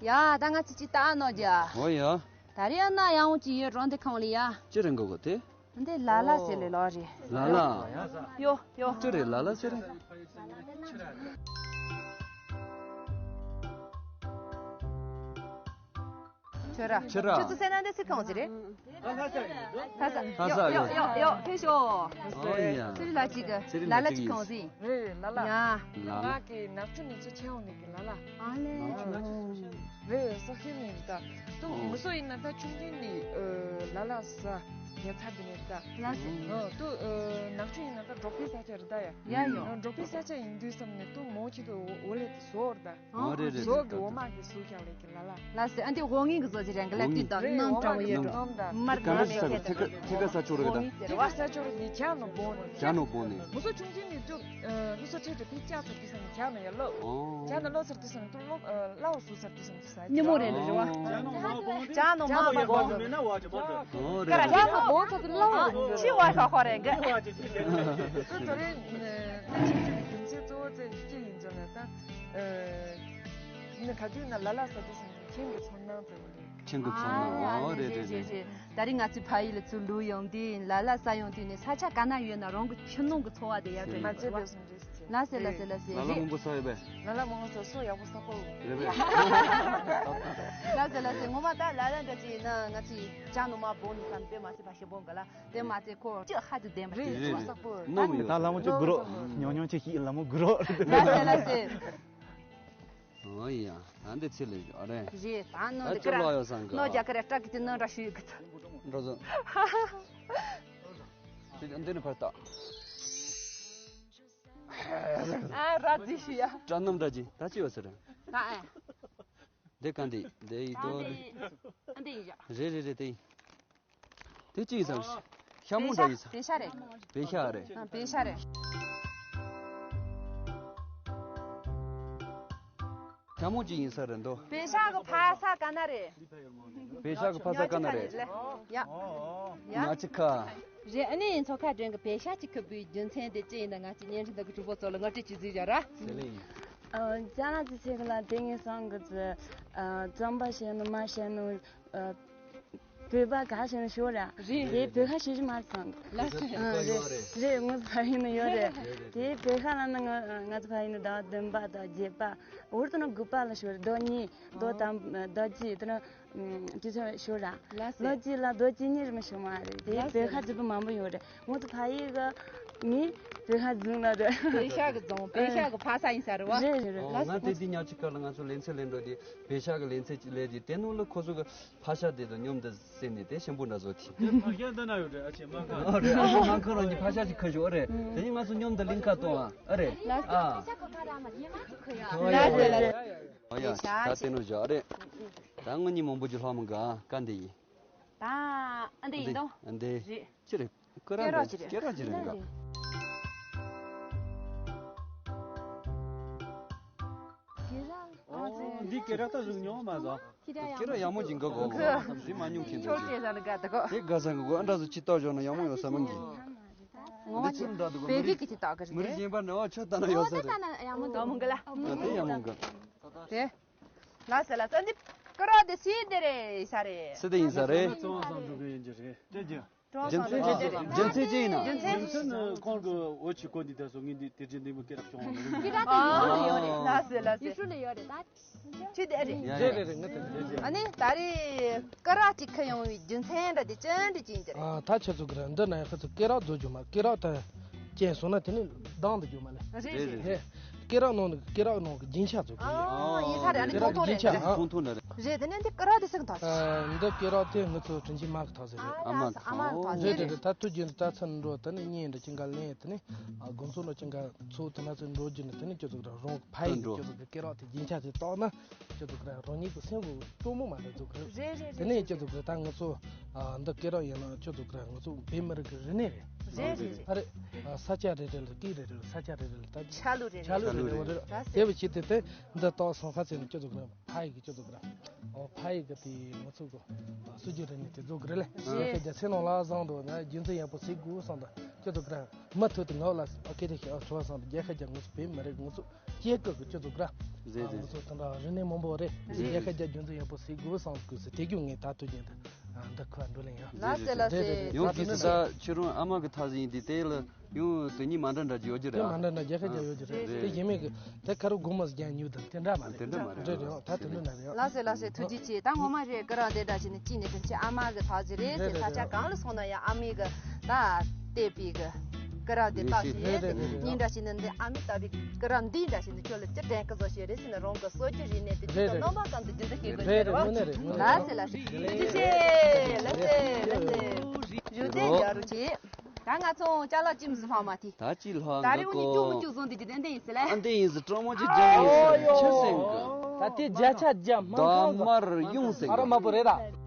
ཡ་ད་ང་ཚོ་ཅི་ལྟ་ནོ་རྒྱ། ཨོ་ཡ། ད་རེས་ཨ་ན་ཡང་ཅི་ཡོད་རོང་དེ་ཁང་ལ་ཡ། ཅི་རེད་འགོ་གོ་དེ། འདི་ལ་ལ་ཟེར་ལེ་ལོ་རེད། ལ་ལ། ཡོ་ཡོ། ཅི་རེད་ལ་ལ་ཟེར་རེད། ཁྱོད་ར། ཁྱོད་ར། ཁྱོད་ཚོ་སེ་ན་འདི་སི་ཁང་ཟེར་རེད། ལྷ་ས། ལྷ་ས་ཡོ་ཡོ་ཡོ་ཡོ་ཕེ་ཤོ། ཨོ་ཡ། ཚེ་རིང་ལ་ཅིག་གི་ཚེ་རིང་ལ་ལ་ལ་ཅིག་ཅིག་ཁང་ཟེར། རེད་ལ་ལ། ཡ། ལ་ལ། ང་གི་ནག་ཆུ་ནས་ཚུར་ཆེ་འོང་ནས་གི་ལ་ལ། ཨ་ལེ། རེད་ས་ཁྱོད་ནས་ད། ཏུ་ཨོ། ངུ་སོ་ཡིན་ན་ད་ཆུང་ཆུང་ནས་ལ་ལ་ས་ངས་ཚ་དེ་ནས་ད། ལ་ས། ཏུ་ནག་ཆུ་ཡིན་ན་ད་འབྲོག་པའི་ས་ཆ་རེད་ད་ཡ། ཡ་ཡོ། འབྲོག་པའི་ས་ཆ་ཡིན་དུས་བསམ་ནས་ཏུ་མོ་ཁྱེད་དུ་འོ་ལེ་དེ་ཟོར་ད། ཨོ་རེད་རེད། ཟོག་གི་འོ་མ་གི་སུ་ཁྱག་ལེ་གི་ལ་ལ། ལ་སེ་ཨ་འདི་འོ་ངེས་གི་ཟོ་ཅི་རེད་གི་ལ་ཏི་དང་སྣུམ་དྲང་བོ་ཡོད་འགྲོ། མར་ག་མ་མེད་ཁྱད་དུ། ཐེ་ཀ་ས་ཆོ་རེད་གི་ད། ཐེ་ཀ་ས་ཆོ་རེད་གི་ཁྱག་ནོ་བོ་ནི། ཁྱག་ནོ་བོ་ནི། མུ་སོ་ཆུང་ཆུང་ནི་ཏུ་ནུ་སོ་ཁྲེ་ཏུ་ཕི་ཁྱག་ཚ་ཏུ་སང་ཁྱག་ནོ་ཡ་ལོ། ཁྱག་ནོ་ལོ་ཚར་ཏུ་སང་ཏུ་ལོ་ལ་འོ་སུ་ཚར་ཏུ་སང་ཏུ་ས། ཉི་མོ་རེད་རེད་རེད་བ། ཁྱག་ནོ་མ་བོ། ཨོ་རེད་རེད། ཁྱག་ནོ་བོ་ཚ་ཏུ་ལ་འོ་ཆི་བ་ཁ་ཁོ་རེད་གི། ཏུ་ཏུ་རེད། ད་ཆུང་ཆུང་ནི་རྒྱུ་མཚན་གཙོ་བོ་ཚེ་ཅི་ཡིན་ཟེར་ན་ད། ཨ་ནི་ག་དུས་ན་ལ་ལ་ས་དུ་སང་ཁྱིམ་གྱི་ཚོར་སྣང་ཙམ་རེད། ཁྱིམ་གྱི་ཚོར་སྣང་། ཨོ་རེད་རེད་རེད། ད་རིང་ང་ཚོའི་ཕ་ཡུལ་ལ་ཚུར་ལོག་ཡོང་དུས་ལ་ལ་ས་ཡོང་དུས་ནས་ས་ཆ་ག་ན་ཡོད་ན་རང་གི་ཁྱིམ་ནང་གི་ཚོར་བ་དེ་ཡར་སྤྲད་མ་ཡོད་བརྗེད་པ། པས་སོང་རེད་ཟེར། ལ་སེ་ལ་སེ་ལ་སེ་ལ་ལ་རེད། མང་པོ་ས་ཡོད་པས། ལ་ལ་མང་པོ་ས་སོ་ཡག་པོ་ས་པོ། རེད་པས། ལ་སེ་ལ་སེ་ངོ་མ་ད་ལ་ལ་འདྲ་ཅིག་ན་ང་ཚོའི་ཅང་ནུ་མ་བོ་ནི་ཀམ་པེ་མ་སེ་ཕ་ཤེ་བོ་འགའ་ལ། དེ་མ་ཚད་ཁོ་ཅི་ཧ་ཏུ་ལྡན་པ་རེད། རེད་རེད། ས་པོ། ནོ་མི་ཡོད། ད་ལ་མོ་ཅིག་དགུ་རོགས། ཉོ་ཉོ་ཅིག་ཤི་ལ་མོ་དགུ་རོགས། ལ་སེ་ལ་སེ། ཨོ་ཡ། ད་འདི་ཚེ་ལས་ཨ་རེད། རེད། ད་ནོ་ད་འདི་ཅི་ཀ་ར་ལོ་ཡོད་སང་གི། ནོ་རྒྱ་ཀ་ར་སྐྲག་གི་དེ་ནོ་འདྲ་ཞུ་ཡི་གི་ད། འགྲོ་ཟོ། དེ་འདི་ནི་ཕར་ལྟ། ཨ་ར་ཛི་ཞུ་ཡ། སྐྲག་སྣམ་འདྲ་ཅི་ད་ཅི་ཡོད་ཟེར། ད་ཨེ། འདི་ག་འདི་འདི་ཡི་ད་དོ། འདི་ཨ་འདི་ཡི་ཡ། རེད་རེད་རེད་དེ། དེ་ཅི་ཡིན་ཟེར། ཤ་མོ་འདྲ་ཡིན་ཟེར། པེ་ཤ་རེད། པེ་ཤ་རེད། ཨ་པེ་ཤ་རེད། ཤ་མོ་ཅི་ཡིན་ཟེར་རེད་འདུག་པེ་ཤ་གི་ཕ་ས་ག་ན་རེད། པེ་ཤ་གི་ཕ་ས་ག་ན་རེད། ཡ། ཡ། ཉ་ཅི་ཁ། རེད། ཨ་ནི་མཚོ་ཁ་སྒྲོན་གི་པེ་ཤ་ཅིག་ཁུར་བུའི་རྒྱུ་མཚན་དེ་ཅི་ཡིན་ན་ང་ཅི་བརྙན་འཕྲིན་དག་གི་གྲོགས་པོ་ཚོ་ལ་ངོ་སྤྲོད་ཅིག་བཟོས་བཞག་ར། ཟེར་ལེ་ཡིན། ཨ་ཅ་ན་ཅི་ཚེ་གི་ལ་དེ་ངས་སང་གི་ཙི། ཨ་རྩམ་པ་བྱས་ནོ་མ་བྱས་ནོ། ཨ་བོད་པ་ག་ཞིག་ནས་ཤོར་ར། རེད། དེ་བོད་ཁ་ཤེས་ཀྱི་མ་སོང་། ལགས་སོ། ཨ་རེད་རེད། ངོ་ཕ་ཡུལ་ནས་ཡོད་རེད། དེ་བོད་ཁ་ལ་ནི་ང་ང་ཚོ་ཕ་ཡུལ་ནས་ཟླ་བ་བདུན་པ་དང་བརྒྱད་པ། འུར་དུ་ནི་དགུ་པ་ལ་ཤོར་རེད། ཟླ་གཉིས་ཟླ་དང་ཟླ་གཅིག་དེ་ནི་དུས་ཚོད་ཤོར་ར། ལགས་སོ། ལོ་གཅིག་ལ་ཟླ་གཅིག་གཉིས་རིང་ཤོར་མ་རེད། དེ་ལགས་སོ། བོད་ཁ་བརྗིད་པོ་མང་པོ་ཡོད་རེད། ངོ་ཚོ་ཕ་ཡུལ་གི་མི་བོད་ཁ་རྫོང་ལ་རེད། བོད་ཤ་གི་རྫོང་བོད་ཤ་གི་ཕ་ས་ཡིན་ས་རེད་བ། རེད་རེད་རེད། ཨོ་ལགས་སོ། ང་དེ་དུས་ཉག་གཅིག་སྐབས་ལ་ང་ཚོ་ལེ་ཚན་ལེན་འགྲོ་དུས་བོད་ཤ་གི་ལེ་ཚན་ཅིག་ལེན་དུས་དེ་ནང་ལ་ཁོ་ཚོ་གི་ཕ་ཤ་དེ་དང་མཉམ་དུ་བསྲེས་ནས་དེ་ཞིམ་པོ་འདྲ་བཟོ་དེ། དེ་ཕ་ཤ་འདི་ན་ཡོད་རེད། ཨ་ཆེ་མ་ཁ། ཨ་རེད། ཨ་མ་ཁ་རང་གི་ཕ་ཤ་ཅིག་ཁ་ཞོག་ཨ་རེད། དེ་ནི་ང་ཚོ་མཉམ་དུ་གླིང་ཁ་གཏོང་ཨ། ཨ་རེད། ལགས་སོ། ཨ། ཕ་ཤ་ཁོ་ཁ་ར་མ་ཡེ་མ་ཅིག་ཁོ་ཡ། ཁོ་ཡ། ལགས་སོ་ལགས་སོ། ཨ་ཡ། ཕ་ཤ་ད་དེ་ནོ་བཞག་ཨ་རེད། ད་ངོ་གཉིས་མང་པོ་ཅིག་ལྷག་མི་དགའ་ཀ་འདི་ཡིན། ད་ཨ་འདི་ཡིན་ཏོ། ཨ་འདི། རེད། ཅི་རེད། ཀི་ར་ཀི་ར་ཅི་རེད། ཀི་ར་ཅི་རེད་འགའ། ཀི་ར། ཨོ་འདི་ཀི་ར་ད་བཟུང་མྱོང་མ་ཟོ། ཀི་ར་ཡག་མོ་ཅིག་འགའ་གོ། འདི་མ་མྱོང་མཁན་ཆོ་ཅེ་ཟ་ནི་དགའ་ད་གོ། དེ་དགའ་ས་འགའ་གོ། ཨ་འདྲ་བཟོ་ཅི་ལྟ་བཞག་ན་ཡག་མོ་ཡོད་ས་མིན་གི། ངོ་འདི་ཅི་འདྲ་འདུག་གོ། བེ་གི་གི་ཅི་ལྟ་གི་མི་རིགས་རེད། གཞན་པ་འདྲ་བ་ཆོ་ལྟ་ན་ཡོད་ས་རེད། ད་ན་ཡག་མོ་འདུག་མོ་གི་ལ། ཨ་དེ་ཡག་མོ་འགའ། དེ། ལ་ས་ལ་ས་འདི་ཀི་ར་དེ་སི་དེ་རེད་ས་རེད། སི་དེ་ཡིན་ས་རེད། ཙོང་སང་འགྲོ་གི་ཡིན་གྱི་རེད། རྒྱུ་མཚན་ཅི་རྒྱུ་མཚན་ཅི་ཡིན་ན། རྒྱུ་མཚན་ནི་ཁོང་གི་འོ་ཆི་ཀོ་འདི་དེ་སོ་ངས་འདི་དེ་རྗེས་འདི་མོ་སྐད་རག་བྱུང་བ་མ་རེད། ཀི་ར་དེ་ཡོད་རེད། ལ་སེ་ལ་སེ། ཡུ་ཤུ་ལ་ཡོད་རེད་ད། ཅི་དེ་རེད། ཡ་ཡ། རེད་རེད་རེད། ངས་དེ་རེད། ཨ་ནི་ད་རེས་ཀི་ར་ཅིག་ཁ་ཡོང་བའི་རྒྱུ་མཚན་འདྲ་དེ་ཅི་འདྲ་ཅི་ཡིན་དེ་རེད། ཨ་ད་ཁྱེད་ཚོ་གི་ར་འདི་ན་ཡ་ཁ་ཚོ་ཀི་ར་རྫོ་རྒྱུ་མ་ཀི་ར་ད་ཅན་སོང་ན་དེ་ནི་དང་དུ་རྒྱུ་མ་ལེ། རེད་རེད། ཧེ། ཀི་ར་ནང་ནི་ཀི་ར་ནང་གི་རྒྱུན་ཆགས་ཚོ་གི། ཨ་ཡིན་ས་རེད། ཨ་ནི་ཨ་ཁོང་ཐོང་རེད། ཁོང་ཐོང་རེད། རེད། དེ་ནས་འདི་ཀི་ར་དེ་སེང་ཐག་ཨ་འདི་ཀི་ར་དེ་ངི་ཚོ་དྲིན་ཆེན་མ་གི་ཐག་ཟེར་རེད། ཨ་མ་ཨ་མ་ཐག་ཟེར་རེད་རེད། རེད། ད་དུ་རྒྱུན་ད་ཚན་འགྲོ་ད་ནི་གཉེན་འདྲ་ཅིག་འགའ་ལེན་དེ་ནི་ཨ་དགོན་ཚོགས་འདྲ་ཅིག་འགའ་ཚོགས་དེ་ན་ཚོ་འགྲོ་རྒྱུ་ནི་དེ་ནི་ཁྱོད་ཚོ་གི་ར་རོང་ཕ་ཡི་འགྲོ། ཁྱོད་ཚོ་གི་ཀི་ར་དེ་རྒྱུན་ཆགས་དེ་བཏགས་ན་ཁྱོད་ཚོ་གི་ར་རང་ཉིད་ཀྱི་སེམས་གི་སྤྲོ་མོ་མ་འདྲ་ཚོ་གི་རེད། རེད་རེད་དེ་ནི་རེད། ཁྱོད་ཚོ་གི་ད་ང་ཚོ་ཨ་འདི་ཀི་ར་ཡིན་ན་ཁྱོད་ཚོ་གི་ར་ང་ཚོ་བོད་མི་རིགས་གི་རིག་གནས་རེད། རེད་རེད་རེད། ཨ་རེད། ཨ་ས་ཆ་རེ་རེ་ལ་སྐད་རེ་རེ་ལ་ས་ཆ་རེ་རེ་ལ་ད་ཆ་ལུགས་རེ་རེ་ཆ་ལུགས་རེ་རེ་བ་རེ་རེད། དེ་བས་ཁྱེད་དེ་དེ་འདི་ཏོག་སོང་ཁ་ཚེ་ནི་ཁྱོད་ཚོ་གི་ཕ་ཡི་གི་ཁྱོད་ཚོ་གི་ཨོ་ཕ་ཡི་གི་དེ་ང་ཚོ་གི་སྲོལ་རྒྱུན་རིག་གནས་དེ་རྫོགས་གི་རེད་ལེ། རེད། ཁྱེད་རྒྱ་ཚེ་ནང་ལ་བཟང་འགྲོ་ན་རྒྱུ་མཚན་ཡག་པོ་ཟིག་དགོས་བསམ་དང་ཁྱོད་ཚོ་གི་མུ་མཐུད་དུ་ངག་ལ་ཨ་སྐད་དེ་ཤེས་ཨ་ཚོ་བསམ་དང་རྒྱལ་ཁ་རྒྱ་ང་ཚོ་བོད་མི་རིགས་ང་ཚོ་སྐྱེ་སྐབས་ཀྱི་སྤྱི་ཚོགས་འདྲ། རེད་རེད། ང་ཚོ་དེ་འདྲ་རིག་གནས་མང་པོ་རེད། རེད། རྒྱལ་ཁབ་རྒྱ་རྒྱུན་འཛིན་ཡག་པོ་སྲིད་དགོས་བསམ་དགོས་སུ་དེ་རྒྱུ་ངས་ད་ཐུག་རྒྱུ་འདུག་ཨ། འདི་ཁོ་འགྲོ་ལེ་ཡང་། ལགས་སེ་ལགས་སེ། རེད་རེད། ཡང་གིས་སུ་ད་ཁྱེད་རང་ཨ་མ་གི་ཐག་ཟིན་དེ་དེ་ལ་ཡང་དེ་གཉིས་མ་འདྲ་འདྲ་ཅིག་ཡོད་ཀྱི་རེད། དེ་མ་འདྲ་འདྲ་རྒྱལ་ཁབ་རྒྱ་ཡོད་ཀྱི་རེད། རེད། དེ་ཡིན་མིན་གི་དེ་ཁ་རུ་སྒོར་མོ་བརྒྱ་ཉུག་དང་དེ་འདྲ་མ་རེད། དེ་འདྲ་མ་རེད། རེད་རེད། ད་དེ་འདྲ་མ་རེད། ལགས་སེ་ལགས་སེ། ཐུགས་རྗེ་ཆེ། ད་ངོ་མ་རེད། ཀི་ར་དེ་འདྲ་ཞིག་ནི་གཅིག་ནས་དེ་ཕྱི་ཨ་མ་གི་ཐག་ཅིག་རེད། རེད་དེ་རེད་ས་ཆ་རེད། གང་ལ་སོང་ན་ཡང་ཨ་མའི་གི་ད་བལྟས་པའི་གི་ཀི་ར་དེ་རེད་བཏགས་ཤིག་ཤིག་རེད། རེད་དེ་རེད་རེད། ཉིན་འདྲ་ཞིག་ནི་འདི་ཨ་མའི་ལྟ་བུའི་ཀི་ར་འདི་འདྲ་ཞིག་ནི་ཁྱོད་ལ་ཅི་དྲན་གི་བཟོ་ཞིག་རེད་ཟེར་ནས་རང་གི་སྲོལ་རྒྱུན་རིག་གནས་དེ་རེད་ཅིག་རེད། རྣམ་པ་ཙམ་དུ་རྒྱུན་འཛིན་བྱེད་དགོས་རེད་ཟེར་རེད། བ། དངོས་གནས་རེད། དངོས་གནས་ལགས་རེད། སེ་ལགས་སེ། ཐུགས་རྗེ་ཆེ། ལགས་སེ་ལགས་སེ། ཞུ་རྟེན་རྒྱག་རོགས་གྱིས། ད་ང་ཚོ་ཅ་ལག་ཅིམ་སུ་ལྷག་མ་ཐི། ད་ཅི་ལྷག་ད་རེ་འོ་ནི་ཀྱོག་མོ་ཀྱོག་བཟོ་འདི་ཅི་ཏན་ཏན་ཡིན་ཟེར་ལེ། ཨ་འདི་ཡིན་ཟེར། སྤྲང་མོ་ཅི་ཅང་ཡིན་ཟེར། ཆི་སེང་གི། ད་དེ་བརྒྱ་ཆ་བརྒྱ་མ་ད་མར་ཡོང་སེང་གི། ཨ་རོ་མ་པོ་རེད་ད།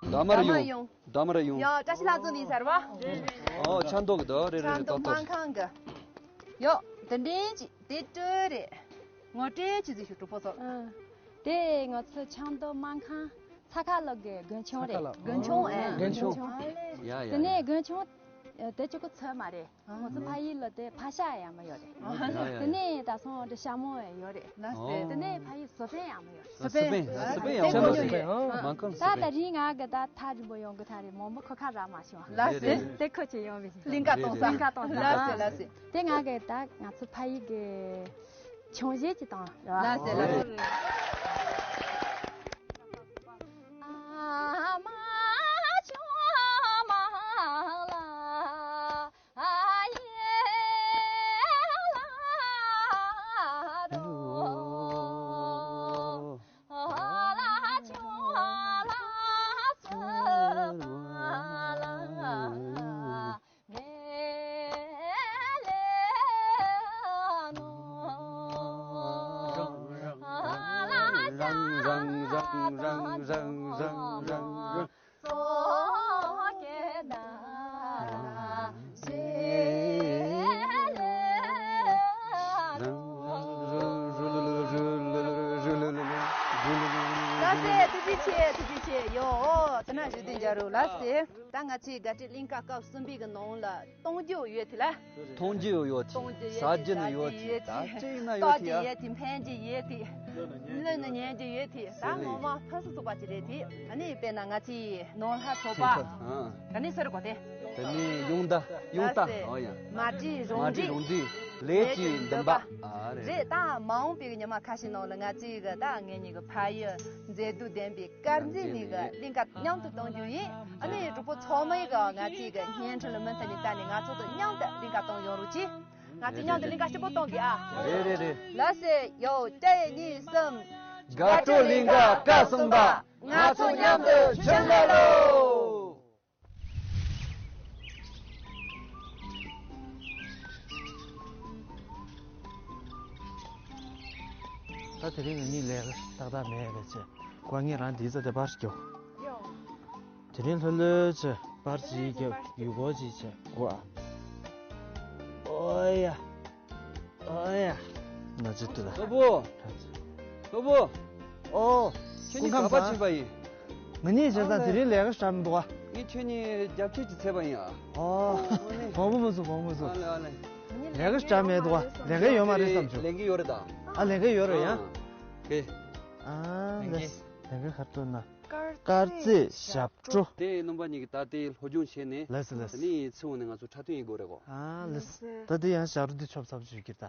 ད་མར་ཡོང་། ད་མར་ཡོང་། ཡ་བཀྲ་ཤིས་ལྷ་རྫོང་ནས་ཟེར་བ། ཨོ་ཆ་མདོག་གི་ད་རེ་རེ་ཆ་རེ་མདོག་ཏོག་ཏོག་སྨན་ཁང་གི། ཡོ་དེ་འདྲེན་ཅི་དེ་སྤྲོད་རེད། ངོ་སྤྲོད་ཅི་ཟིག་ཞུ་གྲོགས་པོ་ཚོ། ཨ། དེ་ང་ཚོ་ཆ་མདོག་སྨན་ཁང་། ཚ་ཁ་ལོག་གི་དགོན་ཆུང་རེད། ཚ་ཁ་ལོག་དགོན་ཆུང་། ཨ། དགོན་ཆུང་། ཡ་ཡ་དེ་ནས་ཡ། དགོན་ཆུང་། ཨ། དེ་ཆུ་ཁོ་ཚོད་མ་རེད། ང་ཚོ་ཕ་ཡུལ་ལ་དེ་ཕ་ཤ་ཡ་མ་ཡོད་རེད། ཡ་ཡ། དེ་ནས་ད་སོང་དེ་ཤ་མོ་ཡ་ཡོད་རེད། ལགས་སེ། དེ་ནས་ཕ་ཡུལ་བཟོ་ལྷན་ཡ་མ་ཡོད་རེད། བཟོ་ལྷན། བཟོ་ལྷན་ཡ་མ་ཡོད་རེད། སྨན་ཁང་བཟོ་ལྷན། ད་ད་རིང་ང་གི་ད་ཐག་རིང་པོ་ཡོང་གི་ཐག་རིང་མོ་མོ་ཁོ་ཁ་ར་མ་བྱུང་། ལགས་སེ། དེ་ཁོ་ཆེ་ཡོང་བའི་གླིང་ག་གཏོང་ས། གླིང་ག་གཏོང་ས། ལགས་སེ་ལགས་སེ། དེ་ང་གི་ད་ང་ཚོ་ཕ་ཡུལ་གི། ཆུང་བྱེད་ཅིག་དང་། ལགས་སེ་ལགས་སེ། ལགས་སེ། ཐུགས་རྗེ་ཆེ། ཐུགས་རྗེ་ཆེ། ཡོ། དེ་ན་ཞུ་དེ་འཇའ་རུ་ལགས་སེ། ད་ང་ཚོའི་དགའ་སྤྲོའི་གླིང་ག་སྐབས་གསུམ་པའི་གི་ནང་ལ་གཏོང་རྒྱུ་ཡོད་དེ་ལ། གཏོང་རྒྱུ་ཡོད་དེ། གཏོང་རྒྱུ་ཡོད་ཟ་རྒྱུ་ནི་ཡོད་དེ། ཟ་རྒྱུ་ཡོད་དེ། ད་ཅི་ཡིན་ན་ཡོད་དེ། ལྟོགས་རྒྱུ་ཡོད་དེ། འཕེན་རྒྱུ་ཡོད་དེ། གླུ་ནི་ཉན་རྒྱུ་ཡོད་དེ། ད་ངོ་མ་ཕུན་སུམ་ཚོགས་པ་ཅིག་རེད་དེ། ཨ་ནི་དཔེར་ན་ང་ཚོའི་ནོར་ལྷ་ཚོགས་པ། ཨ། ད་ནི་ཟེར་གོ་དེ། དེ་ནི་ཡོང་ད་ཡོང་ད། ལགས་སེ། ཨོ་ཡ། མ་བྲིས་རོང་མ་བྲིས་བྲིས། རོང་བྲིས། ལས་ཀྱི་འདུན་པ། ཨ་རེད། རེད། ད་མ་འོངས་པའི་ཉི་མ་ཁ་ཤས་ནང་ལ་ང་ཚོའི་གི་ད་ངེད་གཉིས་ཀྱི་ཕ་ཡུལ་མཛེས་སྡུག་ལྡན་པའི་དཀར་མཛེས་ནས་གི་གླིང་ག་མཉམ་དུ་གཏོང་རྒྱུ་ཡིན། ཨ་ནི་གྲོགས་པོ་ཚང་མས་གི་ང་ཚོའི་གི་བརྙན་འཕྲིན་ལ་མུ་མཐུད་ནས་བལྟས་ནས་ང་ཚོ་དང་མཉམ་དུ་གླིང་ག་གཏོང་ཡོང་རོགས་གྱིས། ང་ཚོ་མཉམ་དུ་གླིང་ག་སྐྱིད་པོ་གཏོང་གི་ཨ། རེད་རེད་རེད། ལགས་སེ། ཡོ། གཅིག་གཉིས་གསུམ། དགའ་སྤྲོ་གླིང་ག་སྐབས་གསུམ་པ། ང་ཚོ་མཉམ་དུ་ཕྱིན་ལ་ལོ། ད་དེ་རིང་ང་གཉིས་ལས་ཀ་ཏག་ཏག་མེད་པས་ཆེ། ཁོ་ངས་རང་འདི་ཚོ་དེ་པར་སྐྱོ། དེ་རིང་ལྷོད་ལྷོད་ཆེ། པར་ཅིག་རྒྱབ། ཡུལ་སྐོར་ཅིག་བྱེད་དགོས་ཨ། ཨོ་ཡ། ཨོ་ཡ། ན་ཅི་ཏུ་ད། ལྷོ་བུ། ལྷོ་བུ། ཨོ། ཁྱོད་གཉིས་ག་པར་ཕྱིན་པ་ཡིན། ང་གཉིས་བྱས་ཙང་དེ་རིང་ལས་ཀ་ཞེ་དྲག་མི་འདུག་ཨ། ངས་ཁྱོད་གཉིས་རྒྱབ་སྐྱོར་ཅིག་བྱས་པ་ཡིན་ཨ། ཨོ། ཨོ་ནི། དགོངས་པ་མ་ཚོམ། དགོངས་པ་མ་ཚོམ། ཨ་ལེ་ཨ་ལེ། ལས་ཀ་ཞེ་དྲག་མི་འདུག་ཨ། ལས་ཀ་ཡོད་མ་རེད་བསམ་བྱུང་། ལས་ཀ་ཡོད་རེད་ད། ཨ། ལས་ཀ་ཡོད་རེད་ཡ། ཨ། ཀེ། ཨ། ལགས་སེ། ལས་ཀ་ག་རེ་འདུག་ན། དཀར་རྩེ་ཞབས་བྲོ། དེ་རྣམ་པ་གཉིས་ཀྱིས་ད་དེ་སློབ་སྦྱོང་བྱས་ནས། ལགས་སེ་ལགས་སེ། དེ་ནས་ཚུར་འོང་ནས་ང་ཚོ་འཁྲབ་སྟོན་ཡེད་དགོས་རེད་གོ། ཨ་ལགས་སེ། ད་དེ་ཡང་ཞབས་བྲོ་འདི་ཆོབ་ཚབ་བྱུང་གི་ད།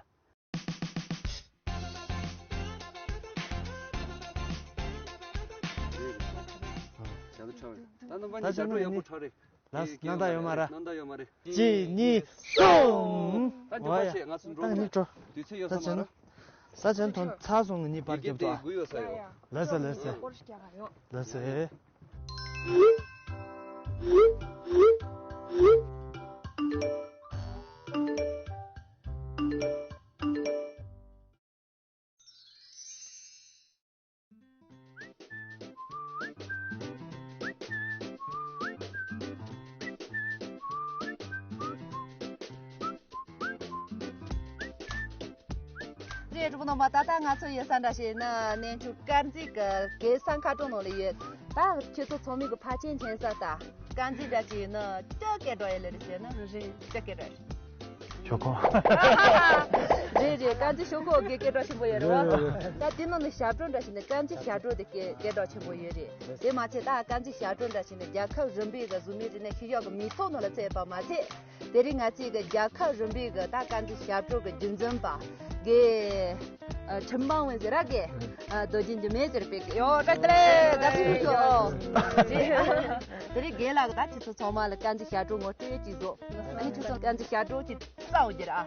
ཞབས་བྲོ་ཆོབ། ད་རྣམ་པ་གཉིས་ཞབས་བྲོ་ཡག་པོ་འཁྲབ་རེད། ལགས། སྣང་དག་ཡོད་མ་རེད། སྣང་དག་ཡོད་མ་རེད། གཅིག་གཉིས། གསུམ། ད་འགྲོ་ཨོ་ཡ། ཕར་ཆེ། ང་ཚོ་འགྲོ་ད་ནི་འགྲོ། དུས་ཚོད་ཡོད་ས་མ་རེད། ད་ཅན་ཐོན་ཚ་སོང་། ངེད་གཉིས་པར་རྒྱབ་ཏུ་ཨ། ཡ་ཡ། ལགས་སེ་ལགས་སེ། ཡ་ཡ། ལགས་སེ། རེད། གྲོགས་པོ་རྣམ་པ། ད་ལྟ་ང་ཚོ་ཡོད་ས་འདྲ་ཞིག་ན་གནས་ཆུང་དཀར་མཛེས་ཀྱི་གེ་སར་མཁར་གྲོང་ནང་ལ་ཡོད། ད་ཁྱེད་ཚོ་ཚང་མའི་གི་ཕལ་ཆེར་མཁྱེན་ས་ད་དཀར་མཛེས་འདྲ་ཅིག་ཡིན་ན་སྐྱིད་སྐད་འགྲོ་ཡ་ལེ་རེད་ཟེར་ན། རེད། སྐྱིད་སྐད་འགྲོ་ཡ་རེད། ཞོག་ཁོག་རེད་རེད། དཀར་མཛེས་ཞོག་ཁོག་གི་སྐད་གྲགས་ཆེན་པོ་ཡོད་རེད་བ། རེད་རེད་རེད། ད་དེ་ནང་ནས་ཞབས་བྲོ་འདྲ་ཞིག་ནི་དཀར་མཛེས་ཞབས་བྲོ་དེ་སྐད་སྐད་གྲགས་ཆེན་པོ་ཡོད་རེད། དེ་མ་ཚད་ད་དཀར་མཛེས་ཞབས་བྲོ་འདྲ་ཞིག་ནི་རྒྱལ་ཁབ་རིམ་པའི་གི་གཟུགས་མེད་རིག་གནས་ཤེས་ཡོན་གི་མིང་ཐོག་ནང་ལ་བསྩལ་བ་མ་ཚད། དེ་རིང་ང་ཚོའི་གི་རྒྱལ་ཁབ་རིམ་པའི་གི་ད་དཀར་མཛེས་ཞབས་བྲོ་གི་རྒྱུན་འཛིན་པ་གི་ཨ་ཁྲིན་པང་ཝེན་ཟེར་ར་གི་ཨ་རྡོ་རྗེ་འཇིགས་མེད་ཟེར་པའི་གི་ཡོ་ཀྲག་ཏེ་རེ་དགའ་བསུ་ཞུ་ཆོག་དེ་རིང་རྒན་ལགས་ད་ཁྱེད་ཚོ་ཚང་མ་ལ་དཀར་མཛེས་ཞབས་བྲོ་ངོ་སྤྲོད་ཅིག་བཟོ། ཨ་ནི་ཁྱེད་ཚོ་དཀར་མཛེས་ཞབས་བྲོ་ཅིག་རྩ་བོ་རྒྱུ་ར།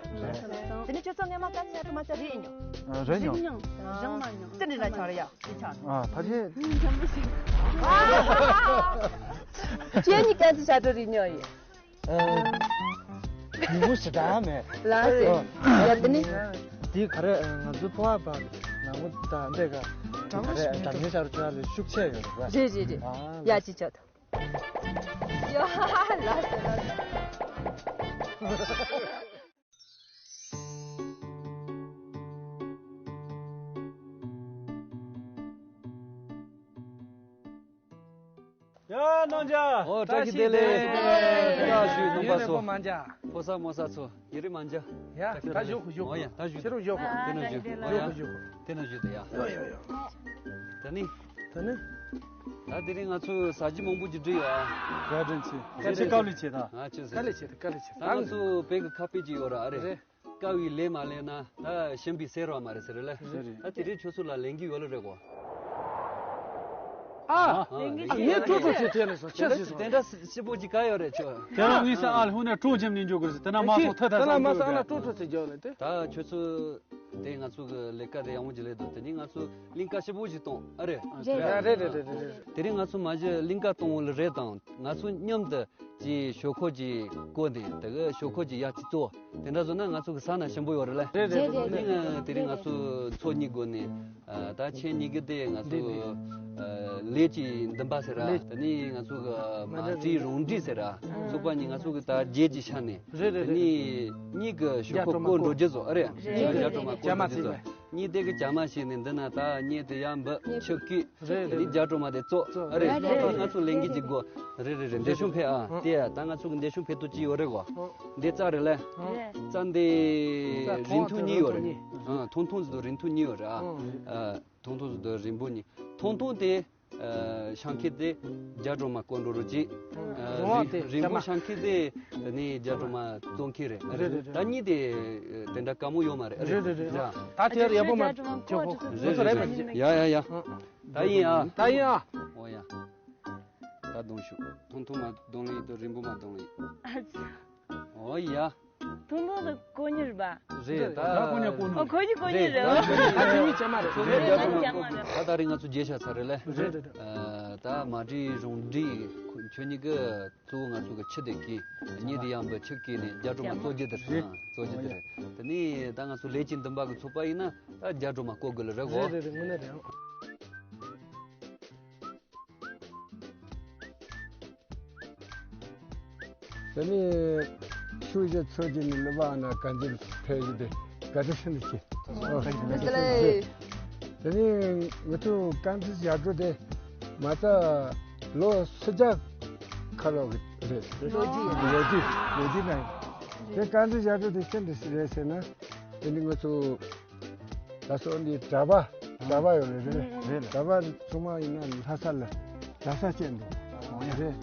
དེ་ནི་ཁྱེད་ཚོ་སྔས་མ་དཀར་མཛེས་ཞབས་བྲོ་མ་རྩ་རེད་མྱོང་། ཨ་རེད་མྱོང་། རེད་མྱོང་། རང་མ་མྱོང་། ཙི་འདྲི་ན་ཆང་རེད་ཡ། ཅི་ཆང་། ཨ་ཕ་ཆེ། ཁྱེད་གཉིས་དཀར་མཛེས་ཞབས་བྲོ་རེད་མྱོང་ཡིན། ཨ། ཉིན་མོ་ཞེ་དྲག་མེད། ལགས་སེ། ཨ། ཡ་དེ་ནི། དེ་ག་རེ་ང་ཚོའི་ཕོ་བ་བ་ནང་མོ་དང་འདྲེ་ག་ག་རེ་དྲང་ངེས་ཤར་ཆ་ལས་ཤུགས་ཆེ་ཡོད་རེད་པ། རེད་རེད་རེད། ཨ། ཡ་ཅི་ཆོག་ཡ་ལགས་སེ་ལགས་སེ། ཡ་རྣམ་རྒྱལ། ཨོ་བཀྲ་ཤིས་བདེ་ལེགས། བཀྲ་ཤིས་བདེ་ལེགས། བཀྲ་ཤིས་སྣང་བ་ཚོ། ཡུན་རིང་པོ་མ་མཇལ། ཕོ་གསར་མོ་གསར་ཚོ་ཡུན་རིང་མ་མཇལ། ཡ་ད་བཞུགས་བཞུགས། ཨོ་ཡ་ད་བཞུགས། ཕྱི་རུ་བཞུགས། དེ་ན་བཞུགས། ཨོ་ཡ་དེ་ན་བཞུགས་དེ་ཡ། ཡོ་ཡོ་ཡོ། ད་ནི། ད་ནི། ད་དེ་རིང་ང་ཚོ་ས་གཞི་མང་པོ་ཅིག་བསྒྲིགས་ཡོད་ཨ། བཀའ་དྲིན་ཆེ། བཀའ་དྲིན་ཆེ། བཀའ་དྲིན་ཆེ་ད། ཨ་ཆེ་ཟེར། བཀའ་དྲིན་ཆེ་བཀའ་དྲིན་ཆེ། ད་ང་ཚོ་བོད་ཀྱི་ཁ་དཔེ་ཅིག་ཡོད་ར་ཨ་རེད། རེད། དཀའ་བའི་ལས་མ་ལས་ན་ད་ཞིམ་པའི་ཟས་ར་མ་རེད་ཟེར་རེད་ལེ། ཟེར་རེད། ད་དེ་རིང་ཁྱོད་ཚོ་ལ་ལེན་གྱི་ཡོད་ལེ་རེད་གོ། ཨ། ཨ་ལེན་གྱི་ཨ་ངས་ཀྲོ་ཀྲོ་ཟེར་དྲན་ལེ་སོ་ཆ་ཟེར་སོ། དེ་འདྲ་སྤྱི་པོ་ཅིག་ག་ཡོད་རེད་ཁྱོད། དེ་རིང་ངས་ཨ་ལ་ཧུ་ནས་ཀྲོ་ཇེམ་ནས་འཇོག་དགོས་ཟེར་དེ་ན་མ་སོང་ཐད་ཐད་དེ་ན་སོང་མ་འཇོག་སོང་ན་དགོས། ཀྲོ་ཀྲོ་ཟེར་རྒྱག་ལེ་དེ། ད་ཁྱོད་ཚོ་དེ་ང་ཚོ་གི་ལས་ཀ་དེ་ཡག་མོ་ཅིག་ལས་འདུག་དེ་ནས་ང་ཚོ་གླིང་ག་སྤྱི་པོ་ཞིག་གཏོང་ཨ་རེད། རེད་རེད་རེད་རེད་རེད། དེ་རིང་ང་ཚོ་མ་གཞི་གླིང་ག་གཏོང་བ་ལ་རེད་དང་ང་ཚོ་མཉམ་དུ། ཅིག་ཞོག་ཁོག་ཅིག་བསྐོལ་ནས་དེ་གི་ཞོག་ཁོག་ཅིག་ཡར་ཅིག་བཙོ། དེ་འདྲ་བཟོ་ན་ང་ཚོ་གི་ས་ན་ཞིམ་པོ་ཡོད་རེད་ལེ། རེད་རེད་རེད། དེ་ནི་ང་དེ་རིང་ང་ཚོ་ཚོ་གཉིས་སྒོ་ནས་ཨ་ད་ཆེན་གཉིས་ཀྱི་དེ་ང་ཚོ་རེད་རེད། ཨ་ལས་ཀྱི་འདུན་པ་ཟེར་ར། ལས་དེ་ནི་ང་ཚོ་གི་མ་མ་འདྲ་འདྲིས་རུང་འདྲིས་ཟེར་ར། ཚོགས་པ་གཉིས་ང་ཚོ་གི་ད་རྗེས་ཀྱི་ཆ་ནས། རེད་རེད་དེ་རེད། ནི་གཉིས་ཀྱི་ཞོག་ཁོག་བསྐོལ་འགྲོ་རྒྱུ་བཟོ་ཨ་རེད། རེད་རེད། རྒྱ་གྲོ་མ་བསྐོལ་འགྲོ་རྒྱུ་བཟོ། གཉིས་དེ་གི་བྱ་མ་བྱས་ནས་འདི་ན་ད་གཉེར་དེ་ཡར་འབུད་ཆུ་བསྐོལ། རེད་དེ་ནི་རྒྱ་གྲོ་མ་དེ་བཙོ། བཙོ། ཨ་རེད། རེད་རེད། ང་ཚོ་ལེན་གྱི་ཅིག་དགོས། རེད་རེད་རེད། འདི་ཤོང་ཕེ་ཨ། ཨ། དེ་ཡ་ད་ང་ཚོ་གི་འདི་ཤོང་ཕེ་ཏུ་ཅི་ཡོད་རེད་གོ། ཨ། འདི་རྩྭ་རེད་ལེ། རེད། རྩྭ་འདི་རྩྭ་རིང་ཐུང་གཉིས་ཡོད་རེད། ཨ་ཐུང་ཐུང་ཟིག་དང་རིང་ཐུང་གཉིས་ཡོད་རེད་ཨ། ཨ། ཐུང་ཐུང་ཟིག་དང་རིང་པོ་གཉིས། ཐུང་ཐུང་དེ་ཨ་ཤང་ཁེ་དེ་རྒྱ་གྲོ་མ་བསྐོལ་འགྲོ་རུ་ཅིག་ཨ་རིང་པོ་ཤང་ཁེ་དེ་ནི་རྒྱ་གྲོ་མ་བཙོང་ཁེ་རེད། རེད་རེད་རེད། ད་གཉིས་དེ་དེ་འདྲ་དཀའ་མོ་ཡོད་མ་རེད། རེད་རེད་རེད། ད་དེ་ཡག་པོ་མ་ཁྱོད་ཁོ་རེད་རེད། ཡ་ཡ་ཡ། ད་ཡིན་ཨ། ད་ཡིན་ཨ། ཨོ་ཡ། ད་གདོང་ཞུ། ཐུང་ཐུང་མ་གདོང་ལེན་ཡིན་དང་རིང་པོ་མ་གདོང་ལེན་ཡིན། ཨོ་ཡ། ཐུང་ཐུང་དུ་གོ་ཉིར་བ། རེད་ད། ད་གོ་ཉིར་གོ་ཉིར། ཨོ་གོ་ཉིར་གོ་ཉིར་རེད། ད་ཁྱོད་གཉིས་ཅན་མ་རེད། ཁྱོད་གཉིས་རྒྱ་གྲོ་མ་གོ་གི། ད་ད་རིང་ང་ཚོ་མཇལ་བྱ་ཚར་རེད་ལེ། རེད་རེད་རེད། ད་མ་འདྲིས་རུང་འདྲིས་ཁྱོད་གཉིས་ཀྱི་གཙོ་བོ་ང་ཚོ་གི་ཆུ་དེ་གི་གཉིས་དེ་ཡང་བ་ཆུ་གི་ནས་རྒྱ་གྲོ་མ་གཙོ་རྒྱུ་དེ་རེད། གཙོ་རྒྱུ་དེ་རེད། དེ་ནས་ད་ང་ཚོ་ལས་ཀྱི་འདུན་པ་གི་ཚོགས་པ་ཡིན་ན་ད་རྒྱ་གྲོ་མ་བསྐོལ་དགོས་ལེ་རེད་གོ། རེད་རེད་རེད། དངོས་གནས་རེད། དེ་ནས་ཆོས་རྗེ་ཚོགས་ཀྱི་ནི་ལུ་བ་ན་ག་འཛིན་ཕེབས་ཀྱི་དེ་ག་དེ་ཤིན་ཏུ་ཆེ། ཨོ། དེ་ནས་ང་ཚོ་དཀར་མཛེས་ཞབས་བྲོ་དེ་མ་རྩ་ལོ་སུམ་བརྒྱ་ཁ་ལོ་གི་རེད། ལོ་རྒྱུས། ལོ་རྒྱུས་ལོ་རྒྱུས་ན་ཡིན། དེ་དཀར་མཛེས་ཞབས་བྲོ་དེ་ཤིན་ཏུ་རེད་ཟེར་ན་དེ་ནི་ང་ཚོ། ད་སོ་འདི་གྲྭ་པ་གྲྭ་པ་ཡོད་རེད་རེད། རེད། གྲྭ་པ་ཚང་མ་ཡིན་ན་ལྷ་ས་ལ་གྲྭ་ས་བཅད་འདུག་ཨོ་ཡ། རེད།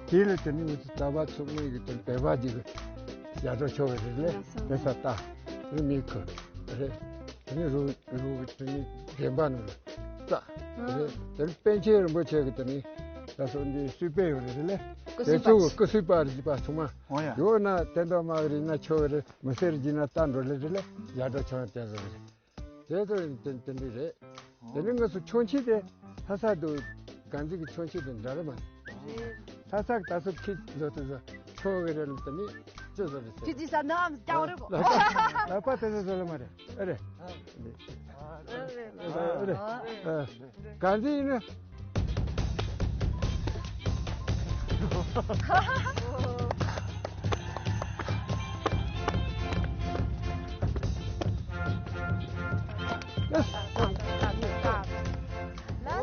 དེ་ལ་དེ་ནི་ང་ཚོ་གྲྭ་པ་ཚང་མ་ཡི་གི་དོན་བོད་པ་ཅིག་གི་ཞབས་བྲོ་ཆོག་གི་རེད་ལེ། ལྷ་ས་ལྟ་རུ་མི་ཁུ་རེད། དེ་ནི་རུ་རུ་གི་དེ་ནི་རྒན་པ་ནང་ལ་ལྟ་རེད། དེ་ནི་པཎ་ཆེན་རིན་པོ་ཆེ་གི་དེ་ནི་ད་སོ་འདི་སུས་པས་ཡོད་རེད་ལེ། སྐུ་སུས་པ་དེ་ཚོ་སྐུ་སུས་པ་རེད་པ་ཚང་མ་ཨོ་ཡ། ཡོད་ན་དེ་འདྲ་མ་རེད་ན་ཆོག་གི་རེད། མི་སེར་གྱི་ན་ལྟ་འགྲོ་ལེ་རེད་ལེ། ཡར་འགྲོ་ཆུང་བསྟན་བཟོ་རེད། དེ་ཚོ་ཡིན་དེ་དེ་འདྲ་རེད། དེ་ནི་ང་ཚོ་ཆོས་ཁྲི་དེ་ལྷ་ས་དུ་གང་ཅི་གི་ཆོས་ཁྲི་དེ་འདྲ་རེད་མ་རེད། ལྷ་ས་ད་ཚོ་ཁྲི་བཟོ་དུ་བཟོ་ཆོག་གི་རེད་ལ་དེ་ནི་ཅི་བཟོ་རེད་ཟེར། ཁྱེད་ཀྱི་ས་ནམ་སྐྱོ་རེད་གོ། ལག་པ་དེ་ཚོ་བཟོ་ལ་མ་རེད། ཨ་རེད། ཨ་རེད། ཨ་རེད། གང་ཅི་ཡིན་ན།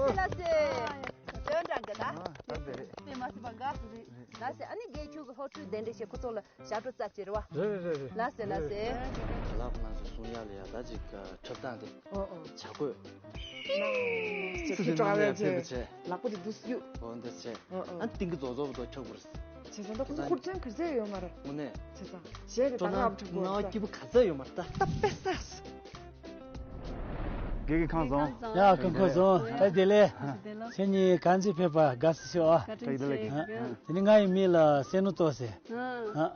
ལགས་སེ་ལགས་སེ། ལྗོན་ཀྲང་གི་ལ། ཨ་ད་དེ་རེད། དེ་མ་སི་པ་དགའ་སུ་རེད། ལགས་སེ། ཨ་ནི་རྒན་ཁྱོད་ཀྱི་སློབ་ཕྲུག་དེ་འདྲ་ཞིག་ཁོ་ཚོ་ལ་ཞབས་བྲོ་རྩེད་ཅིག་རེད་བ། རེད་རེད་རེད་རེད། ལགས་སེ་ལགས་སེ། རེད་རེད། ཁ་ལག་ཁོ་རང་ཚོ་གསུང་ཡག་ལ་ཡ་ད་ཅིག་འཁྲབ་སྟངས་དེ། ཨོ་ཨོ། བྱ་རྒོད། ཅིག་ཅིག་ཅོག་ལ་ཕེབས་པ་བྱས། ལག་པ་དེ་འདུག་སེ་གཡུག། ཨོ་འདི་བྱས། ཨོ་ཨོ། ཨ་ཏིང་གི་རྫོགས་རྫོགས་པོ་དོ་ཁྱོག་པོ་རེད། བྱས་ཙང་ད་ཁོ་ཚོ་ཧུར་བརྩོན་ག་ཚད་ཡོད་མ་རེད། དངོས་གནས། བྱས་ཙང་གཞས་རེད། ད་ང་ཨབ་ཕྲུག་གོ་ང་སྐྱིད་པོ་ག་ཚད་ཡོད་མ་རེད་ད། ད་པེ་སེ། དགེ་རྒན་ཁམས་བཟང་། ཡ་ཁམས་བཟང་། ཨ་བདེ་ལེགས། བདེ་ལེགས། ཁྱེད་གཉིས་གང་ཅི་ཕེབས་པ་དགའ་བསུ་ཞུ་ཨ། བཀྲ་ཤིས་བདེ་ལེགས། ཨ། དེ་ནི་ང་ཡི་མིང་ལ་སེ་ནུ་ཏོ་ཟེར། ཨ། ཨ།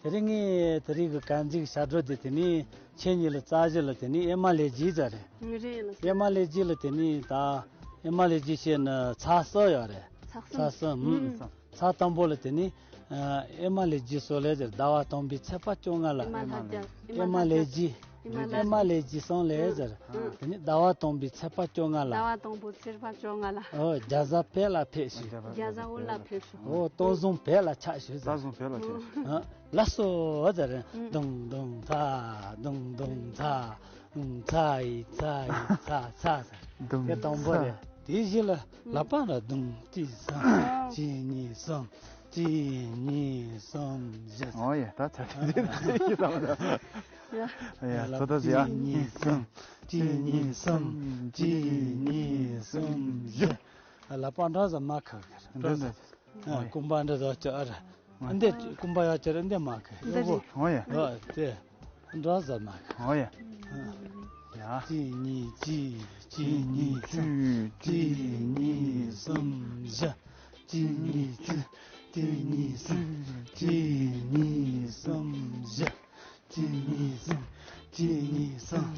དེ་རིང་ངས་དེ་རིང་གི་གང་ཅིག་ཞབས་བྲོ་དེ་དེ་ནི་ཁྱེད་གཉིས་ལ་རྩ་གཞི་ལ་དེ་ནི་ཨེ་མ་ལེ་ཇི་ཟེར་རེད། རེད་ལགས། ཨེ་མ་ལེ་ཇི་ལ་དེ་ནི་ད་ཨེ་མ་ལེ་ཇི་ཞེས་ན་ཚ་སོ་ཡོད་རེད། ཚ་སོ། ཚ་སོ། ཨུམ། ཚ་དང་པོ་ལ་དེ་ནི་ཨེ་མ་ལེ་ཇི་སོ་ལེ་ཟེར། ཟླ་བ་དང་པོའི་ཚེས་པ་བཅོ་ལྔ་ལ། ཨེ་མ་ལྷ་རྒྱལ། ཨེ་མ་ལེ་ཇི། ཨེ་མ་ལེ་ཇི་སོང་ལེ་ཟེར། ཨ། དེ་ནི་ཟླ་བ་དང་པོའི་ཚེས་པ་བཅོ་ལྔ་ལ། ཟླ་བ་དང་པོའི་ཚེས་པ་བཅོ་ལྔ་ལ། ཨོ་རྒྱ་བཟའ་བོད་ལ་ཕེབས་ཤིག། རྒྱ་བཟའ་བོད་ལ་ཕེབས་ཤིག། ཨོ་སྟོད་འཛིན་བོད་ལ་ཆགས་ཤིག་ཟེར། སྟོད་འཛིན་བོད་ལ་ཆགས་ཤིག། ཨ། ལགས་སོ་ཟེར། ཨུ། དུང་དུང་ཚ། དུང་དུང་ཚ། ཚ་ཡི་ཚ་ཡི་ཚ་ཚ་ཟེར། དུང་དེ་དང་པོ་ཚ་རེད། དེའི་གཞི་ལ་ལག་པ་ལ་དུང་གཅིག་གསུམ། གཅིག་གཉིས་གསུམ། གཅིག་གཉིས་གསུམ་བཞི། ཨོ་ཡ། ད་ཚ་ཚ་ཚ་ཚ་ཡི་ལག་པ་ལ། ཡ། ཚོ་ད་ཟེར་ཡ། གཅིག་གཉིས་གསུམ། གཅིག་གཉིས་གསུམ། གཅིག་གཉིས་གསུམ་བཞི། ལག་པ་འདྲ་ཟ་མ་ཁ་གི་འདྲ་ཟ། འདྲ་ཟ། ཨ། རྐུན་པ་འདྲ་ཟ་ཅོ་ཨ་ར། འདི་རྐུན་པ་ཡ་ཅོ་ར་འདི་མ་ཁ། འདི་རེད། ཨོ་ཡ། ཨོ་དེ། འདྲ་ཟ་མ་ཁ། ཨོ་ཡ། ཨ། ཡ། གཅིག་གཉིས་གཅིག། གཅིག་གཉིས་གསུམ། གཅིག་གཉིས་གསུམ། གཅིག་གཉིས་གཅིག། གཅིག་གཉིས་གསུམ། གཅིག་གཉིས་གསུམ་བཞི། གཅིག་གཉིས་གསུམ། གཅིག་གཉིས་གསུམ།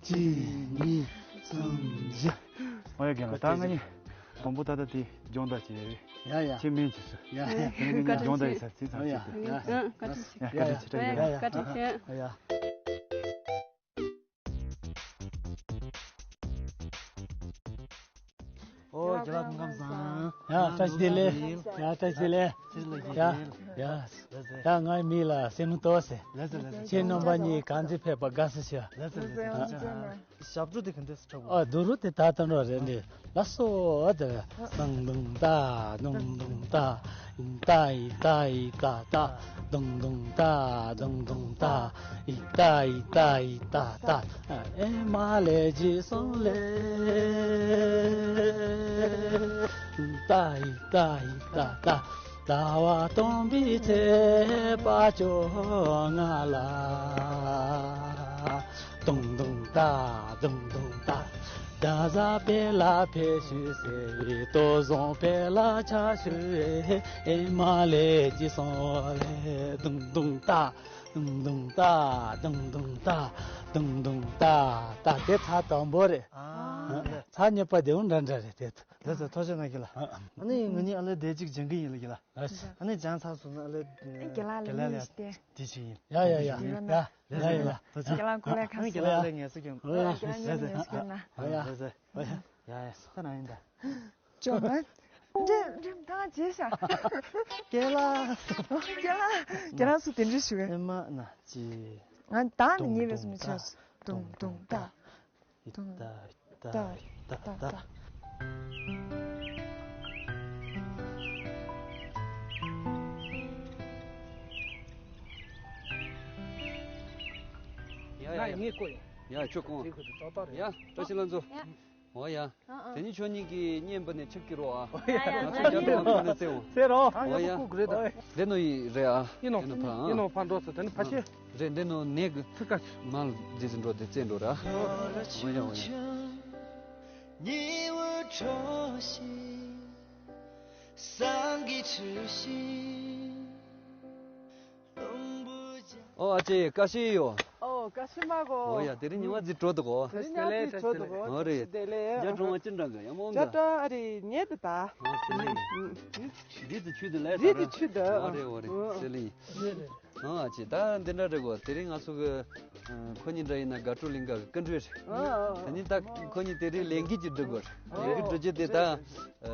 གཅིག་གཉིས་གསུམ་བཞི། ཨོ་ཡ། རྒན་ལགས། ད་ང་གཉིས་དང་པོ་ད་ལྟ་དེ་སྦྱོང་བརྡར་བྱེད་རེད། ཡ་ཡ། ཁྱེད་སྨན་བྱེད་སོ། ཡ་ཡ། ཁྱེད་ང་གཉིས་སྦྱོང་བརྡར་བྱེད་ས་ཚིག་ཚང་ཨོ་ཡ། ཚིག་དེ། ཡ། ཨ། བཀའ་དྲིན་ཆེ། ཡ། བཀའ་དྲིན་ཆེ། ཡ་ཡ། བཀའ་དྲིན་ཆེ། ཡ་ཡ། ཨོ་རྒན་ལགས་སྐུ་ཁམས་བཟང་། ཡ་བཀྲ་ཤིས་བདེ་ལེགས། ཡ་བཀྲ་ཤིས་བདེ་ལེགས། ཡ་ཡ། ཡ་ངའི་མིང་ལ་སེ་ནུ་ཏོ་ཟེར། ལགས་སོ་ལགས་སོ། ཁྱེད་རྣམ་པ་གཉིས་གང་ཅི་ཕེབས་པ་དགའ་བསུ་ཞུ། ལགས་སོ་ལགས་སོ། ཞབས་བྲོ་དེ་ག་འདྲས་སུ་འཁྲབ་དགོས། ཨ་དུ་རུ་དེ་ད་ལྟ་འགྲོ་རེད་འདི། ལགས་སོ་ཨ་དེ། དུང་དུང་ཏ། དུང་དུང་ཏ། ཏ་ཡི་ཏ་ཡི་ཏ་ཏ། དུང་དུང་ཏ། དུང་དུང་ཏ། ཡི་ཏ་ཡི་ཏ་ཡི་ཏ་ཏ། ཨེ་མ་ལེ་ཇི་སོང་ལེ། ཏ་ཡི་ཏ་ཡི་ཏ་ཏ། ཟླ་བ་སྟོན་པའི་ཚེས་པ་བཅོ་ལྔ་ལ། དུང་དུང་ཏ། དུང་དུང་ཏ། རྒྱ་བཟའ་བོད་ལ་ཕེབས་ཤིག་ཟེར་བའི། སྟོད་འཛིན་བོད་ལ་ཆགས་ཤིག་ཟེར། ཨེ་མ་ལེ་ཇི་སོང་ལེ། དུང་དུང་ཏ། དུང་དུང་ཏ། དུང་དུང་ཏ། དུང་དུང་ཏ། ཏ་དེ་ཚ་དང་པོ་རེད། ཨ། ཚ་གཉིས་པ་དེ་འུ་འདྲ་འདྲ་རེད་དེ། ལགས་སོ་ཐུགས་རྗེ་གནང་རྒན་ལགས། ཨ། ཨ་ནི་ང་གཉིས་ཨ་ལེ་དེ་གཅིག་སྦྱང་གི་ཡིན་ལགས་རྒན་ལགས། ལགས་སོ། ཨ་ནི་སྦྱངས་ཚར་སོང་ན་ཨ་ལེ་རྒན་ལགས་ལ་ཡང་དེ་ཞིག་ཡིན། ཡ་ཡ་ཡ་ཡ། ལགས་སོ་ལགས་སོ། ཐུགས་རྗེ་ཆེ། རྒན་ལགས་སྐུ་ལས་ཁག་སོང་། རྒན་ལགས་ལ་ངལ་གསོ་སྐྱོན། ཨོ་ཡ། རྒན་ལགས་ངལ་གསོ་སྐྱོན་ན། ཨོ་ཡ། ལགས་སོ། ཨོ་ཡ། ཡ་ཡ་སོ་ཁ་ན་ཡིན་ད། ཅོ་མ། འདྲེ་འདྲེ་ཐང་བྱས་ཤག་རྒན་ལགས། རྒན་ལགས། རྒན་ལགས་སུ་དེ་འདྲ་ཞུ་གི། ཨེ་མ་ན་ཅི། ང་ད་ནི་ཉེ་བའི་སུ་མི་ཆགས། དུང་དུང་ཏ། ཏ་ཏ་ཏ་ཏ། ཡ་ཡ་ཡ། ངས་གོ་ཡ། ཡ་ཁྱོད་གོ། དེ་ཁོ་དེ་ཏག་ཏག་རེད། ཡ་བཀྲ་ཤིས་ལྷ་མཛོད། ཡ། འོ་ཡ། ཨ་ཨ། དེ་ནི་ཁྱོད་གཉིས་ཀྱིས་བརྙན་པ་ནས་ཆིབས་ཀྱི་རོགས་ཨ། ཡ་ཡ། ང་ཚོ་རྒྱ་གྲོང་ཁོ་ནས་བཙལ་འོང་། ཟེར་རོ། འོ་ཡ། ཁོ་རེད་ད། འདི་ནོ་ཡི་རེད་ཨ། ཡིན་ནོ། འདི་ནོ་ཕ་ཨ། ཡིན་ནོ་ཕ་འགྲོ་ཚོ་དེ་ནི་ཕ་ཤེས། རེད་འདི་ནོ་ནས་གི། ཚིག་ཀ། མལ་འདི་ཟིན་འགྲོ་དེ་བཙལ་འགྲོ་ར། འོ་ཡ་འོ་ཡ། ཨོ་ཨ་ཅེ་ཀ་ཤི་ཡོ། ཨོ་ཀ་ཤི་མ་གོ། ཨོ་ཡ་དེ་རིང་ཉི་མ་ཟིག་འགྲོ་འདུག་གོ། དེ་རིང་ཉི་མ་ཟིག་འགྲོ་འདུག་གོ། ཨོ་རེད། དེ་ལས། རྒྱ་གྲོང་བ་ཅི་འདྲ་གི་ཡ་མོ་འདྲ། རྒྱ་གྲོང་ཨ་རེ་ཉེ་དུ་ད། ཨོ་ཟེར་ལེ། རི་དུ་ཆུ་དུ་ལས། རི་དུ་ཆུ་དུ། ཨོ་རེད་ཨོ་རེད་ཟེར་ལེ། ཨོ་ཨ་ཅེ་ད་འདི་འདྲ་རེད་གོ། དེ་རིང་ང་ཚོ་གི་ཁོ་གཉིས་འདྲ་ཡིན་ན་དགའ་སྤྲོ་གླིང་ག་གི་བཀའ་འགྲུལ་རེད། ཨོ་ཨོ། ད་ནི་ད་ཁོ་གཉིས་དེ་རིང་ལས་འགུལ་ཅིག་སྒྲིག་དགོས་རེད། ལས་འགུལ་སྒྲིག་རྒྱུ་དེ་ད།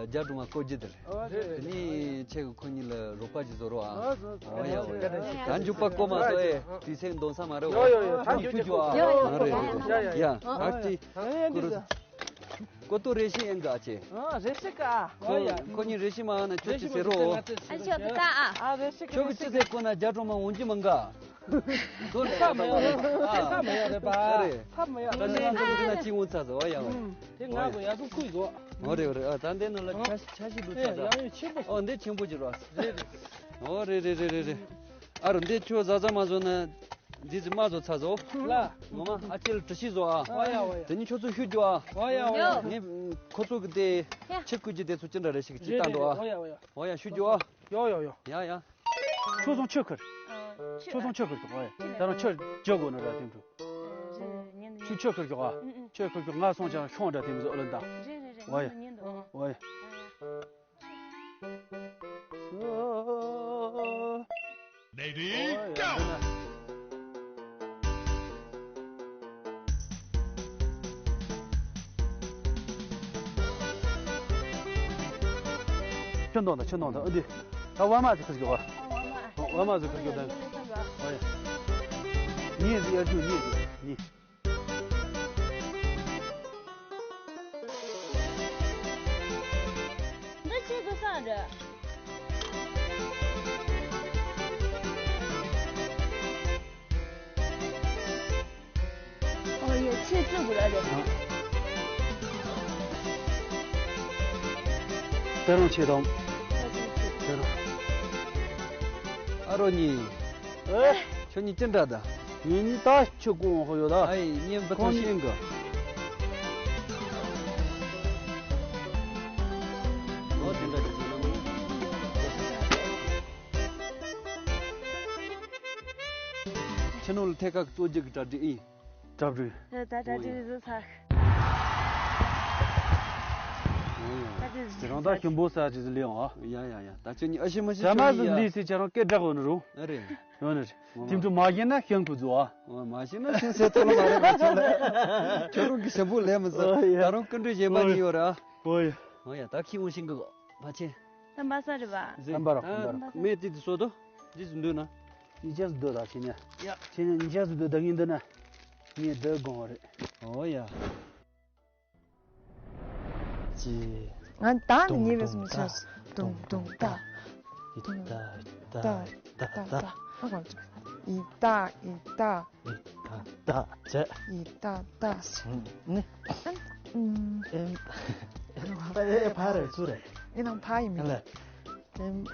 རྒྱ་གྲོང་བ་བསྐོ་རྒྱུ་དེ་རེད། ཨོ་རེད། དེ་ནི་ཁྱེད་ཀྱི་ཁོ་གཉིས་ལ་རོགས་པ་ཅིག་བཟོ་རོགས་ཨ། ཨོ་བཟོ་བཟོ། ཨོ་ཡ་ཨོ་ཡ། ད་མཇུག་པ་བསྐོ་མ་སོང་ཨེ་དུས་ཚོད་འདོན་ས་མ་རེད་ཨོ། ཡོ་ཡོ་ཡོ། ཨོ་ཡ་ཡ། ཨ་ཅི། ཨོ་ཡ་འདི་ཟ། ཀོ་ཏོ་རེ་ཤི་ཡན་ག་ཆེ། ཨ་རེ་ཤི་ཀ། ཁོ་ཁོ་ཉིད་རེ་ཤི་མ་ན་ཆོ་ཅི་ཟེར་རོ། ཨ་ཆོ་ཀ་ཨ། ཨ་རེ་ཤི་ཀ། ཆོ་གི་ཅི་ཟེར་ཁོ་ན་རྒྱ་གྲོ་མ་འོན་ཅི་མང་ག། དོན་ཚ་མ་ཡོད་རེད། ཚ་མ་ཡོད་རེད་པ། ཨ་རེ། ཚ་མ་ཡོད་རེད། ད་ནི་ང་ཚོ་ཀུན་ན་ཅི་འོན་ཚ་ཟེར་བ་ཡ་བ། དེ་ང་ཚོ་ཡ་ཚོ་ཁུལ་ཡོད། འོ་རེད་འོ་རེད། ཨ་ད་འདི་ནང་ལ་ཆ་ཆ་ཤི་འདུག་ཚ་ད། ཡ་ཡ་ཆེན་པོ། ཨོ་འདི་ཆེན་པོ་ཅི་རོ། རེད་རེད། འོ་རེད་རེད་རེད་རེད་རེད། ཨ་རོ་འདི་ཁྱོད་ཟ་ཟ་མ་བཟོ་ན། འདི་ཟི་མ་བཟོ་ཚ་ཟོ། ལ། ངོ་མ་ཨ་ཅེ་ལ་བཀྲ་ཤིས་བཟོ་ཨ། ཨོ་ཡ་ཨོ་ཡ། དེ་ནི་ཁྱོད་ཚོ་ཤུ་རྒྱུ་ཨ། ཨོ་ཡ་ཨོ་ཡ། ངས་ཁོ་ཚོ་གི་དེ་ཡ། ཆི་ཀུ་ཅི་དེ་ཚོ་ཅི་འདྲ་རེ་ཞིག་ཅི་རེད་ལྟ་འགྲོ་ཨ། རེད་རེད། ཨོ་ཡ་ཨོ་ཡ། ཨོ་ཡ་ཤུ་རྒྱུ་ཨ། ཡོ་ཡོ་ཡོ། ཡ་ཡ། ཁྱོད་ཚོ་ཆོས་ཁུར། ཨ། ཁྱོད་ཚོ་ཆོས་ཁུར་ཨོ་ཡ། ད་རུང་ཆོས་རྒྱག་དགོས་ནོ་ར་དེ་འདྲ། རེད་རེད། ཉན་འདུག་ཁྱོད་ཆོས་ཁུར་རྒྱག་ཨ། ཨུ་ཨུ། ཆོས་ཁུར་རྒྱག་ང་སོང་ཅང་ཤོང་འདྲ་དེ་མི་ཟོ་ཨོ་ལན་ད། རེད་རེད་རེད། ཨོ་ཡ། ཉན་འདུག་ཉན་འདུག་ཨོ་ཡ། ཨ། Ready, go! ཁྱོད་འདོན་དང་ཁྱོད་འདོན་དང་ཨ་འདི། ད་བ་མ་ཟིག་ཁུར་གྱོ་བ། བ་མ་ཟིག་ཁུར་གྱོ་དང་། ཨོ་ཡ། ཉེ་ཟིག་ཡར་རྒྱུ་ཉེ་ཟིག་ཉེ། འདི་ཆི་དུ་སང་རེད། ཨོ་ཡ་ཆི་ཙི་གུ་ར་རེད། ད་རུང་ཆེ་དང་། ད་རུང་། ཨ་རོ་ཉི། ཨེ། ཁྱོད་གཉིས་ཅི་འདྲ་ད། ངེད་གཉིས་ད་ཆུ་ཀོང་ཧོ་ཡོད་ད། ཨའི་གཉེན་བུ་ཁོང་ཐུག་ཤིང་གི། ཨོ་དེ་འདྲ་དེ་ཚོ་ན། ཕྱི་ནང་ལ་ཐད་ཀར་གཙོ་རྒྱུ་གི་གྲ་སྒྲིག་ཨིན། གྲ་སྒྲིག་ད་གྲ་སྒྲིག་བཟོ་ཚར། ཁྱེད་རང་ད་ཞིམ་པོ་ཟ་ཅི་ཟི་ལེ་ཡོང་ཨ། ཡ་ཡ་ཡ། ད་ཁྱོད་གཉིས་ཨ་ཤི་མ་ཤི་ཟ་མ་ཟི་ལི་སི་ཁྱེད་རང་སྐད་གྲགས་ཡོད་ནི་རུང་། ཨ་རེད། ཡོད་ནི་རེད། ངོ་མ། དེ་འདྲ་མ་ཤེས་ན་ཤེས་དགོས་ཚུལ་ཨ། ཨོ་མ་ཤེས་ན་ཤེས་ཟེར་ཐུབ་ལ་མ་རེད་པ་ཁྱོད་ལ། ཁྱོད་རང་གི་ཞིམ་པོ་ལས་མི་ཟ། ཨོ་ཡ། ད་རུང་སྐུ་མགྲོན་གཞན་པ་ཨོ་ཡ། གཉིས་ཡོད་ར། ཨོ་ཡ། ཨོ་ཡ། ད་ཁྱི་འོང་ཤིང་གི་ཕ་ཆེ། དམ་པ་ས་རེད་པ། དམ་པ་ར། དམ་པ་ས། མེ་ཏི་ཏི་སོ་དོ། ཇི་སུ་འདུག་ན། ཉི་ཆ་སུ་འདུག་ད་ཁྱི་ཉ། ཡ། ཁྱི་ཉ་ཉི་ཆ་སུ་འདུག་ད་ངིན་འདུག་ན། ངས་འདུག་དགོངས་རེད། ཨོ་ཡ། ཅི། ང་ད་ནི་ཉེ་བའི་སུམ་ཆ། ཏུང་ཏུང་ཏ། ཨི་ཏ་ཨི་ཏ་ཨི་ཏ་ཏ། ཨ་གོ་ཨི་ཏ་ཨི་ཏ། ཨི་ཏ་ཏ་ཅེ། ཨི་ཏ་ཏ་ཅེ། ནི། ཨེམ། ཨེ་ཕ་རེད་ཚུར་རེད། ཨེ་ནང་ཕ་ཡིན་མིན། ཨེམ།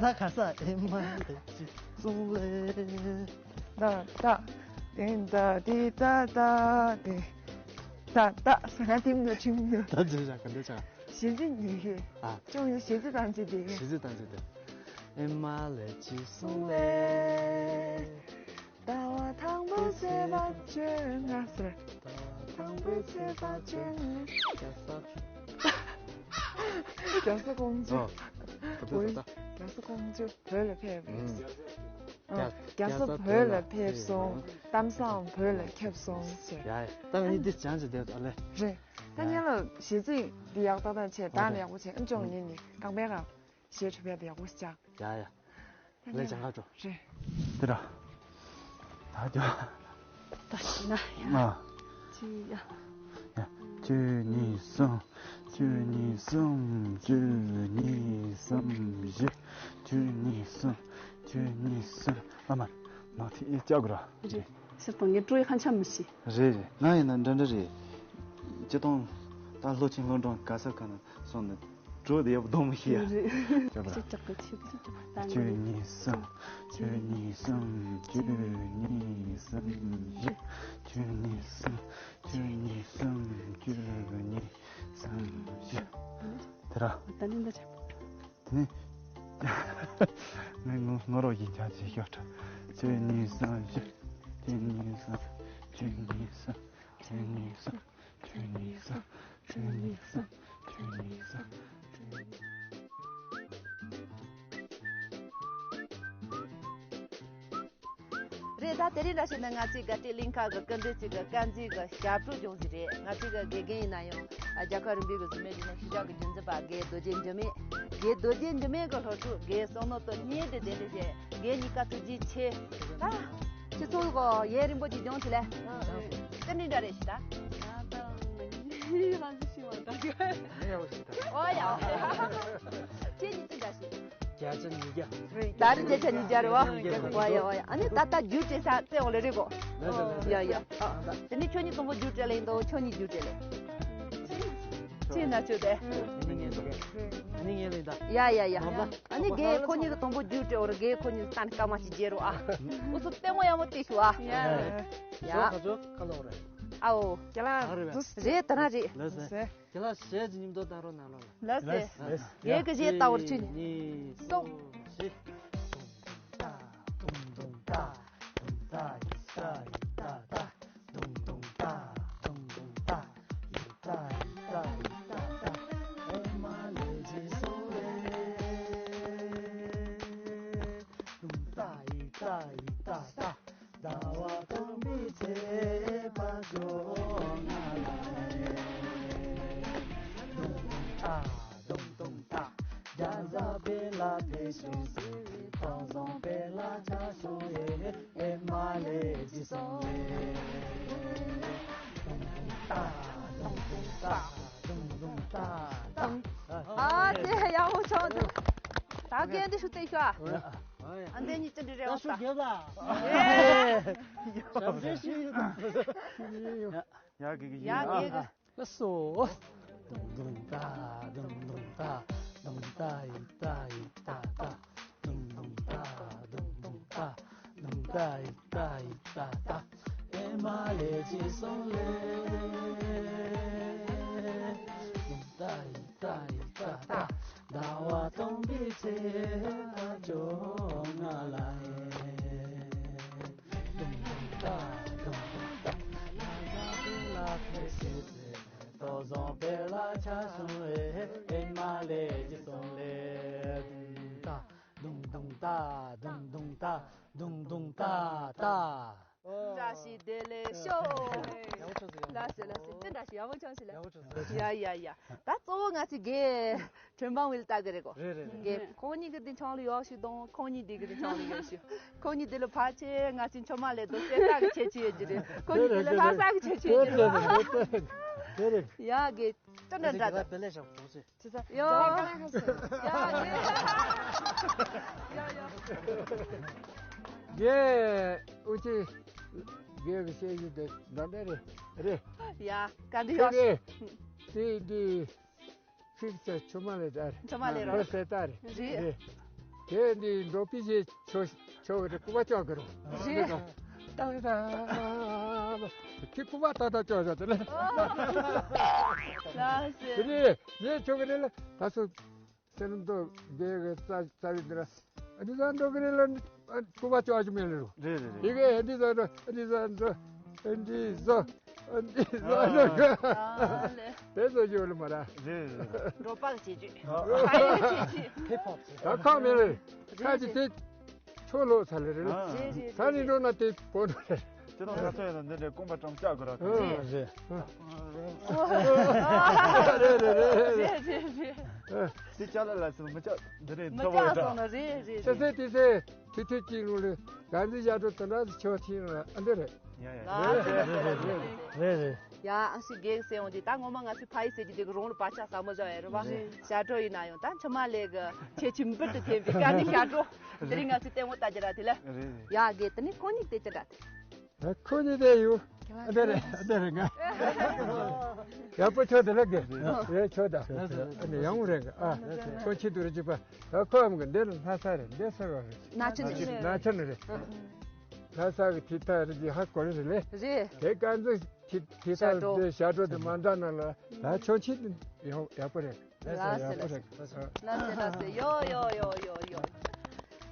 ད་ཁ་ས་ཨེ་མ་ལེ་ཅི་སོང་ལེ། ད་ད། ཏེན་ད་ཏི་ད་ད་ཏི། ད་ད་ས་ང་ཏིམ་ནོ་ཁྲིམ་ནོ། ད་ཅི་ཞག་ག་འདི་ཆ། ཞེ་ཅི་ཉི་ཧེ། ཨ། ཅུང་ཡོད་ཞེ་ཅི་དང་ཅི་དེ། ཞེ་ཅི་དང་ཅི་དེ། ཨེ་མ་ལེ་ཅི་སོང་ལེ། ཟླ་བ་དང་པོ་བྱེད་པ་བྱོས་ང་ཟེར། ཟླ་བ་དང་པོ་བྱེད་པ་བྱོས་ང་། རྒྱ་ས། རྒྱ་ས་ཀོང་ཇོ། ཨ། ད་ད་ད་ད། རྒྱ་ས་ཀོང་ཇོ་བོད་ལ་ཕེབས། ཨུམ། ཨ། རྒྱ་ས་བོད་ལ་ཕེབས་སོང་། གཏམ་བཟང་བོད་ལ་ཁྱབ་སོང་ཟེར། ཡ་ཡ། ད་ངས་འདི་སྦྱངས་ཀྱི་བསྡད་ཨ་ལེ། རེད། ད་ངས་ལ་གཞས་ཚིག་འདི་ཡག་ཏག་ཏག་བྱས། ད་ནས་ཡག་པོ་བྱས། ཨ་ཅོང་ངས་ནི་རྐང་པའི་ཁ་གཞས་འཁྲབ་ཡག་འདི་ཡག་པོ་ཞིག་བྱ། ཡ་ཡ། ལས་ཅང་ག་འགྲོ། རེད། དེ་ར། ད་འགྲོ། ད་ཤི་ན་ཡ། ང་། ཅི་ཡ། ཡ། བཅུ་གཉིས་གསུམ། བཅུ་གཉིས་གསུམ། བཅུ་གཉིས་གསུམ་བཞི། བཅུ་གཉིས་གསུམ། བཅུ་གཉིས་གསུམ། ཨ་མ། ནང་ཐིག་ཨེ་ལྕགས་ར། རེད། ཕྱིར་གཏོང་ངས་སྤྲོ་ཡི་ཧ་ཆ་མི་ཤེས། རེད་རེད། ང་ཡིན་ན་འདྲ་འདྲ་རེད། སྤྱི་གཏོང་ད་ལྷོ་ཆེན་ལྷོ་འབྲོང་ག་ས་ག་ན་སོང་ནས། གྲོ་དེ་ཡབ་སྡོམ་ཤིག་ཡ། རེད། ཅོག་ར། ཅི་ཅག་གི་ཆུ་གི་ཅོག་ད་བཅུ་གཉིས་གསུམ། བཅུ་གཉིས་གསུམ། བཅུ་གཉིས་གསུམ་བཞི། བཅུ་གཉིས་གསུམ། བཅུ་གཉིས་གསུམ། བཅུ་གཉིས་གསུམ་བཞི། དེ་ར། ད་ནི་འདི་ཆགས། དེ་ནི། ངས་ངོ་ངོ་རོགས་ཡིན་ཀྱང་ཅིག་ཤོག་ཁྲ། བཅུ་གཉིས་གསུམ་བཞི། བཅུ་གཉིས་གསུམ། བཅུ་གཉིས་གསུམ། བཅུ་གཉིས་གསུམ། བཅུ་གཉིས་གསུམ། བཅུ་གཉིས་གསུམ། བཅུ་གཉིས་གསུམ། རེད། ད་དེ་རིང་འདྲ་བྱས་ན་ང་ཚོའི་དགའ་སྤྲོའི་གླིང་ག་གི་སྐུ་མགྲོན་ཅིག་གི་དཀར་མཛེས་ཀྱི་ཞབས་བྲོ་སྦྱོང་གི་རེད། ང་ཚོའི་གི་དགེ་རྒན་ཡིན་ན་ཡང་རྒྱལ་ཁབ་རིམ་པའི་གི་གཟིགས་མོད་ཡིན་ན་ཤུལ་བཞག་གི་རྒྱུན་འཛིན་པ་དགེ་རྡོ་རྗེ་འགྱུར་མེད། དགེ་རྡོ་རྗེ་འགྱུར་མེད་ཀྱི་སློབ་ཕྲུག་དགེ་བསོད་ནམས་དང་གཉིས་དེ་དེ་འདྲ་བྱས། དགེ་གཉིས་ཀ་ཐུགས་རྗེ་ཆེ། ད་ཁྱེད་ཚོ་གི་ཡས་རིང་པོ་ཅིག་སྦྱོང་ཆེ་ལེ། སྐུ་མགྲོན་འདྲ་རེད་ཤི་ད། ང་དང་ང་གཉིས་ལ་འདི་ཤི་བ། ཨོ་ཡ། ཁྱེད་གཉིས་ཅི་འདྲ་ཞིག་བརྒྱ་ཆ་ཉིས་བརྒྱ། ད་རེས་བརྒྱ་ཆ་ཉིས་བརྒྱ་རེད་བ། ཉིས་བརྒྱ། ཨོ་ཡ་ཨོ་ཡ། ཨ་ནི་ད་ལྟ་རྒྱུ་སྤྲད་ས་བཙལ་འོང་ལེ་རེད་གོ། ལགས་སོ་ལགས་སོ། ཡ་ཡ། ཨ། དེ་ནི་ཁྱོད་གཉིས་དང་པོ་རྒྱུ་སྤྲད་ལེ་ཡིན་དོ། ཁྱོད་གཉིས་རྒྱུ་སྤྲད་ལེ། ཁྱེད་ན་ཆོད་དེ། ཨ་ནི་ངས་ལེ། ཨ་ནི་ངས་ལེ་ད། ཡ་ཡ་ཡ། མ་པ། ཨ་ནི་རྒན་ཁོ་གཉིས་ཀྱི་དང་པོ་རྒྱུ་སྤྲད་འོང་རེད། རྒན་ཁོ་གཉིས་ལ་ད་ནི་སྐར་མ་ཅིག་བརྗེ་རོགས་ཨ། འུ་ཚོ་ལྟད་མོ་ཡག་མོ་བལྟས་ཤོག་ཨ། ཡ། ཡ། ཁ་ཆོ་ཁ་ལོག་རེད། ཨའོ། ཁྱེད་ལ་རེད་པས། རེད་ད་ར་རེད། ལགས་སོ། ཁྱེད་ལ་གཞས་ཀྱི་ཉིན་ཐོ་ད་རོ་ན་ལོ་ལ། ལགས་སོ། ལགས་སོ། ངས་ཀྱི་གཞས་ལྟ་བུར་ཆུ་ནི། གཉིས་གསུམ་བཞི། དུང་དུང་ཏ། དུང་དུང་ཏ། དུང་ཏ་ཡི་ཏ་ཡི་ཏ་ཏ། དུང་དུང་ཏ། དུང་དུང་ཏ། ཡི་ཏ་ཡི་ཏ་ཡི་ཏ་ཏ། ཨེ་མ་ལེ་ཇི་སོང་ལེ། དུང་ཏ་ཡི་ཏ་ཡི་ཏ་ཏ། ཟླ་བ་སྟོན་པའི་ཚེས་པ་ཇོ་ང་ལ་ཨེ། དུང་དུང་ཏ། དུང་དུང་ཏ། རྒྱ་བཟའ་བེ་ལ་ཕེབས་བྱུང་ཟེར། སྟོང་བཟང་བེ་ལ་ཆ་བྱུང་ཨེ། ཨེ་མ་ལེ་ཇི་སོང་ལེ། དུང་དུང་ཏ། དུང་དུང་ཏ། དུང་དུང་ཏ་ཏ། ཨ་དེ་ཡག་པོ་བྱུང་འདུག་ད་རྒན་འདི་ཤུགས་བསྟན་ཤོག་ཨ། ཨ་འདི་གཉིས་ཅི་འདྲ་རེད་བ། ད་ཤུགས་རྒྱབ་ལ། ཨེ། ཞབས་ཕྱི་ཞུས་ཡོད། ཡ་གི་གི་ཡ་གི་གི། ལགས་སོ། དུང་དུང་ཏ། དུང་དུང་ཏ། དུང་ཏ་ཡི་ཏ་ཡི་ཏ་ཏ། དུང་དུང་ཏ། དུང་དུང་ཏ། དུང་ཏ་ཡི་ཏ་ཡི་ཏ་ཏ། ཨེ་མ་ལེ་ཅི་སོང་ལེ། དུང་ཏ་ཡི་ཏ་ཡི་ཏ་ཏ། ཟླ་བ་སྟོན་པའི་ཚེས་པ་ཇོ་ང་ལ་ཨེ། དུང་དུང་ཏ། དུང་དུང་ཏ། ལ་ལ་ལ་ལ་ཕེ་སེ་སེ། ཏོ་ཟོང་པེ་ལ་ཆ་སོང་ཨེ། ཨེ་མ་ལེ་ཇི་སོང་ལེ། དུང་དུང་ཏ། དུང་དུང་ཏ། དུང་དུང་ཏ། དུང་དུང་ཏ་ཏ། བཀྲ་ཤིས་བདེ་ལེགས་ཤོག་ཡག་པོ་བྱུང་སོང་། ལགས་སོ་ལགས་སོ། ཅི་འདྲ་ཞིག་ཡག་པོ་བྱུང་ཞིག་ལགས། ཡག་པོ་བྱུང་སོང་། ཡ་ཡ་ཡ། ད་གཙོ་བོ་ང་ཚོའི་རྒན་ཁྲོན་པ་བིལ་ལྟ་གི་རེད་གོ། རེད་རེད་རེད། རྒན་ཁོང་གཉིས་ཀྱི་འདི་ཆང་ལ་ཡོག་ཞིག་དང་ཁོང་གཉིས་འདི་གི་འདི་ཆང་ལ་ཡོག་ཞིག་ཁོང་གཉིས་འདི་ལ་ཕལ་ཆེར་ང་ཚོའི་མཆོད་མེ་ལས་དོ་གསེར་རྟ་གི་ཁྱད་ཆོས་ཡོད་ཀྱི་རེད། ཁོང་གཉིས་འདི་ལ་ལྷ་ས་གི་ཁྱད་ཆོས་ཡོད་ཀྱི་རེད། རེད་རེད། ཡ་རྒན་ཅི་འདྲ་འདྲ་འདུག་བེ་ལེ་ཞབས་ཞུ་ཡོ། ཡ་ཡ། ཡ་ཡ། རྒན་འུ་ཅི་རྒན་གི་བཤད་རྒྱུ་དེ་འདྲ་འདྲ་རེད་རེད། ཡ་བཀའ་འདྲི་ཡོད། རེད། དེ་འདི་ཁྱེད་ཚོ་མཆོད་མེ་ལས་ད་རེད། མཆོད་མེ་ལས་རོགས། ཁོ་ཟེར་ད་རེད། རེད། རེད། དེ་འདི་འགྲོ་པའི་རྗེས་ཆོ་ཆོ་གི་སྐུ་པར་ཅོག་གི་རོ། རེད། ད་ད་ཁྱི་སྐུ་པར་ད་ད་ཅོག་ཅོག་དེ་ལ། ལགས་སེ། དེ་ནས་ངས་ཆོ་གི་རེད་ལ་ད་སོ་སེམས་མདོ་རྒྱལ་གི་རྩ་རྩ་བའི་འདི་ར་ཨ་འདི་ཟ་འགྲོ་གི་རེད་ལ་སྐུ་པར་ཅོག་ཅིག་མེད་ལ་རོ། རེད་རེད་རེད། ཡི་གེ་ཨ་འདི་ཟ་འགྲོ་ཨ་འདི་ཟ་འགྲོ་ཨ་འདི་ཟ། ཨ་འདི་ཟ་འགྲོ། ཨ་ལེ། དེ་ཚོ་ཡོད་ལ་མ་ར། རེད་རེད། འགྲོ་པ་གི་བྱེད་སྤྱོད། ཨ་ཕ་ཡུལ་གྱི་བྱེད་སྤྱོད། ཧིབ་ཧོབ་ཟེར། ད་ཁག་མེད་རེད། ཁ་ཅིག་དེ་ཆོ་ལོ་ཚ་ལེ་རེད་ལ། རེད་རེད། ད་ནི་འགྲོ་ན་དེ་པོ་འགྲོ་རེད། ཁྱེད་རང་ང་ཚོ་ཡིན་ན་འདི་འདྲའི་རྐང་པ་ཀྲམ་བཅག་དགོས་ར། ཨ་རེད། རེད་རེད་རེད། རེད་རེད་རེད། དེ་ཅག་ལ་ལ་ཟེར་མི་ཅག་འདི་རེད། མི་ཚོ་བ་ཅག་རེད། སོང་ན་རེད་རེད་དེ་རེད། ཚེ་དེ་ཚེ་དུས་ཚོད་གཅིག་ལོ་ལེ་གང་ཟེར་ཡར་འགྲོ་དེ་འདྲ་ཆོ་ཐིང་ར་ཨ་འདི་རེད། ཡ་ཡ། ལ་རེད་རེད་རེད་རེད། རེད་རེད། ཡ་ཨ་སི་རྒན་གྱིས་ཟེར་འོང་དེ་ད་ངོ་མ་ང་ཚོའི་ཕ་ཡུལ་ཟེར་གྱི་དེ་གི་རོང་ལ་བག་ཆགས་ཟབ་མོ་བཞག་ཡོད་རེད་བ། རེད། ཞབས་བྲོ་ཡིན་ན་ཡང་ད་མཆོད་མེ་ལས་གི་ཁྱད་ཆོས་འབུར་དུ་ཐོན་པའི་དཀའ་ངལ་ཞབས་བྲོ། དེ་རིང་ང་ཚོས་ལྟད་མོ་ལྟ་རྒྱུ་ར་དེ་ལ། རེད་རེད། ཡ་རྒན་དེ་ནི་ཁོ་གཉིས་དེ་ཅི་འདྲ་དེ། ཨ་ཁོ་གཉིས་དེ་ཡོད། ཨ་འདི་རེད་ཨ་འདི་རེད་ང་། ཡག་པོ་ཆོག་དེ་ལ་རྒན། རེད་ཆོག་ད། ཨ་འདི་ཡང་རེད་ཨ། ཁོ་ཆི་དུ་རེད་ཅི་པ། ཨ་ཁོ་འམ་གི་འདི་ལ་ལྷ་ས་རེད་འདི་ས་ར་རེད། ན་ཆུ་ནི་རེད། ན་ཆུ་ནི་རེད། ལྷ་ས་གི་ཐིག་ཐག་རེད་ཀྱི་ཧ་གོ་རེད་ལེ། རེད། དེ་ག་འདི་ཐིག་ཐིག་ཐག་ཞབས་བྲོ། དེ་ཞབས་བྲོ་དེ་མ་འདྲ་ན་ལ་ད་ཆོག་ཆི་ཡོང་ཡག་པོ་རེད། ལགས་སེ་ལགས་སེ། ལགས་སེ་ལགས་སེ། ཡོ་ཡོ་ཡོ་ཡོ་ཡོ།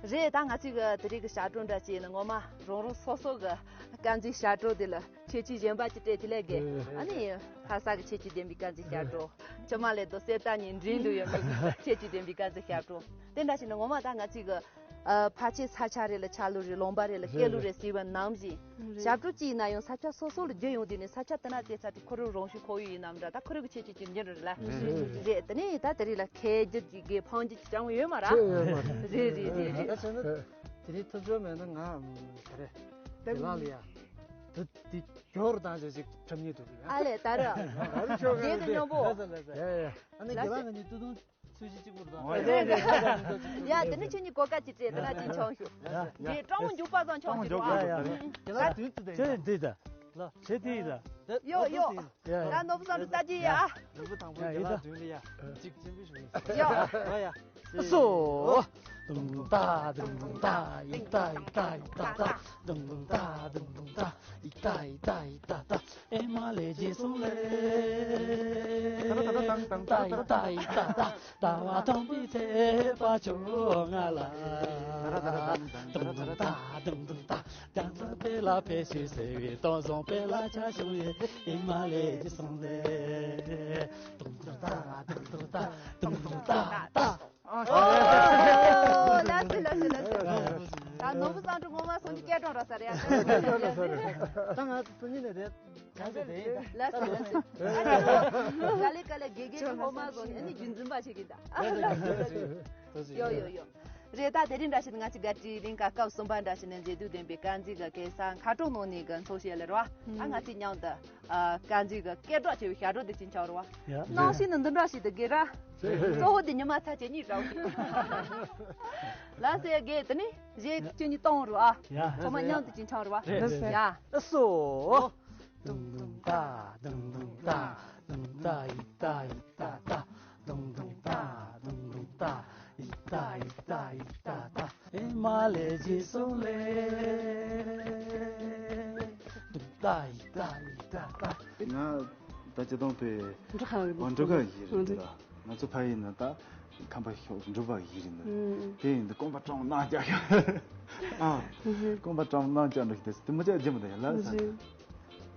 རེད་ད་ང་ཚོའི་གི་དེ་རིང་གི་ཞབས་བྲོ་འདྲ་ཅིག་ནི་ངོ་མ་རང་རང་སོ་སོ་གི་དཀར་མཛེས་ཞབས་བྲོ་དེ་ལ་ཁྱད་ཆོས་གཞན་པ་ཅིག་སྤྲད་དེ་ལས་དགོས། ཨ་ནི་ལྷ་ས་གི་ཁྱད་ཆོས་ལྡན་པའི་དཀར་མཛེས་ཞབས་བྲོ། མཆོད་མེ་ལས་དོ་གསེར་རྟ་གཉིས་འགྲན་དུ་ཡོད་པའི་ཁྱད་ཆོས་ལྡན་པའི་དཀར་མཛེས་ཞབས་བྲོ། དེ་འདྲ་ཞིག་ནི་ངོ་མ་ད་ང་ཚོའི་གི་ཨ་ཕལ་ཆེར་ས་ཆ་རེ་ལ་ཆ་ལུགས་རེ་ལུང་པ་རེ་ལ་སྐད་ལུགས་རེ་ཟེར་བ་ནང་བཞིན། རེད། ཞབས་བྲོ་གཅིག་ཡིན་ན་ཡང་ས་ཆ་སོ་སོ་ལ་བརྒྱུད་ཡོང་དུས་ནས་ས་ཆ་དེ་ན་བལྟས་ཚར་དུས་ཁོ་རང་རང་བྱུང་ཁོར་ཡུག་ཡིན་ནམ་འདྲ་ད་ཁོ་རང་གི་ཁྱད་ཆོས་ཅིག་འགྱུར་རེད་ལ། རེད་རེད། རེད་དེ་ནས་ད་དེ་རིང་ལ་ཁྱད་འགྱུར་གྱི་དགེ་འཕང་རྒྱུ་ཅང་ཡོད་མ་ར། ཅི་ཡོད་མ་རེད། རེད་རེད་རེད་རེད། ད་བྱས་ན་དེ་རིང་ཐུབ་ཚོད་མེད་ན་ང་ག་རེ་དེ་ལགས་ལ་ཡ། དེ་གྱོར་དང་ཞེས་ཅིག་ཁྲམ་ཉེ་དུ་རེད། ཨ་ལས་ད་ར། རེད་དེ་སྙོམས་པོ། ལ་ལ་ལ་ལ། ཡ་ཡ། ཨ་ནི་ལ་དགེ་ལགས་ང་གཉིས་ཏུ་ཏུ་སུ་ཞིག་ཅིག་བུར་དང་། ཡ་དེ་ནི་ཁྱོད་གཉིས་གོ་སྐབས་ཅིག་སྤྲད་དེ་ན་ཅིག་མཆོང་ཞུ། དེ་སྤྲང་མོ་མགྱོགས་པ་ཙང་མཆོང་ཞུ་རོགས། ཡ་ཡ། དགེ་ལགས་དུས་ཚོད་དེ་ཡིན་ད། ལ་ཆེ་དེ་ཡིན་ད། ཡོ་ཡོ། ཡ་ཡ། ད་ནོར་བུ་བསམ་གྲུབ་ལྟ་ཅི་ཡ། ནོར་བུ་དང་པོ་ཡ་དགེ་ཡིན་ད། ལགས་དུས་ལ་ཡ། ཅིག་ཅིག་བུ་ཞུ། ཡ། ཡ་ཡ། སོ། དུང་དུང་ཏ་དུང་དུང་ཏ། ཡིག་ཏ་ཡིག་ཏ་ཡིག་ཏ་ཏ། དུང་དུང་ཏ་དུང་དུང་ཏ། ཡིག་ཏ་ཡིག་ཏ་ཡིག་ཏ་ཏ། ཨེ་མ་ལེ་རྗེས་སོང་ལེ། ཏ་ཡིག་ཏ་ཡིག་ཏ་ཏ། ཟླ་བ་སྟོན་པའི་ཚེས་པ་ཁྱོད་ང་ལ། དུང་དུང་ཏ་དུང་དུང་ཏ། རྒྱ་མཚོ་དཔལ་ལ་ཕེབས་ཤིག་ཟེར་བའི་སྟོན་བཟང་དཔལ་ལ་ཆ་བྱུང་ཡོད། ཨེ་མ་ལེ་རྗེས་སོང་ལེ། དུང་དུང་ཏ་དུང་དུང་ཏ། དུང་དུང་ཏ་ཏ། ཨོ། ལགས་སོ་ལགས་སོ་ལགས་སོ། ད་ནོར་བུ་བསམ་གྲུབ་ངོ་མ་སོང་གི་སྐད་གྲོང་ར་ས་རེད་ཡ། ད་ང་ཚོ་སང་ཉིན་ནས་རེད། གང་ཟེར་རེད། ལགས་སོ་ལགས་སོ། ག་ལེ་ག་ལེ་དགེ་རྒན་གྱི་ངོ་མ་སོང་ནས་ཨ་ནི་རྒྱུན་འཛིན་པ་བྱེད་ཀྱི་ད། ཡོ་ཡོ་ཡོ། རེད། ད་དེ་རིང་འདྲ་ཞིག་ང་ཚོ་ག་ཏྲི་གླིང་ག་སྐབས་གསུམ་པ་འདྲ་ཞིག་ནས་མཛེས་སྡུག་ལྡན་པའི་དཀར་མཛེས་ཀྱི་སྐལ་བཟང་མཁའ་གྲོང་ནང་ནས་གི་འཚོ་བྱེད་ལ་རེད་བ། ཨ་ང་ཚོ་མཉམ་དུ། ཨ། དཀར་མཛེས་ཀྱི་སྐད་གྲགས་ཆེ་བའི་ཞབས་བྲོ་འདི་ཅིག་འཆར་བ། ཡ། ནང་ཞིག་ནི་འདི་འདྲ་ཞིག་ཏུ་དགེ་ར། གཙོ་བོ་འདི་ཉི་མ་ཚ་ཆེ་གཉིས་ར། ལ་སེ་དགེ་དེ་ནི་རྗེས་ཁྱེད་གཉིས་གཏོང་རུ་ཨ། ཡ། ཚང་མ་མཉམ་དུ་ཅིག་འཆར་བ། རེད་རེད། ཡ། ཨ་སོ། དུང་དུང་ཏ་དུང་དུང་ཏ། དུང་ཏ་ཡིག་ཏ་ཡིག་ཏ་ཏ། དུང་དུང་ཏ་དུང་དུང་ཏ། ཡིག་ཏ་ཡིག་ཏ་ཡིག་ཏ་ཏ། ཨེ་མ་ལེ་རྗེས་སོང་ལེ། དུང་ཏ་ཡིག་ཏ་ཡིག་ཏ་ཏ། ང་ད་ཅི་དང་པའི་འབྲོག་ཁ་འབྲོག་ཁ་ཡིན་རེད་ལ། ང་ཚོ་ཕ་ཡིན་ན་ད་ཁམས་པ་ཤོག་འབྲོག་པ་ཡིན་རེད་ན། དེ་ཡིན་ད་རྐང་པ་སྐྲངས་ན་རྒྱག་ཡ། ཨ། རྐང་པ་སྐྲངས་ན་རྒྱག་འགྲོ་ཤི་དེ་དེ་མོ་ཅག་རྒྱུ་མི་ད་ཡ་ལ་ས།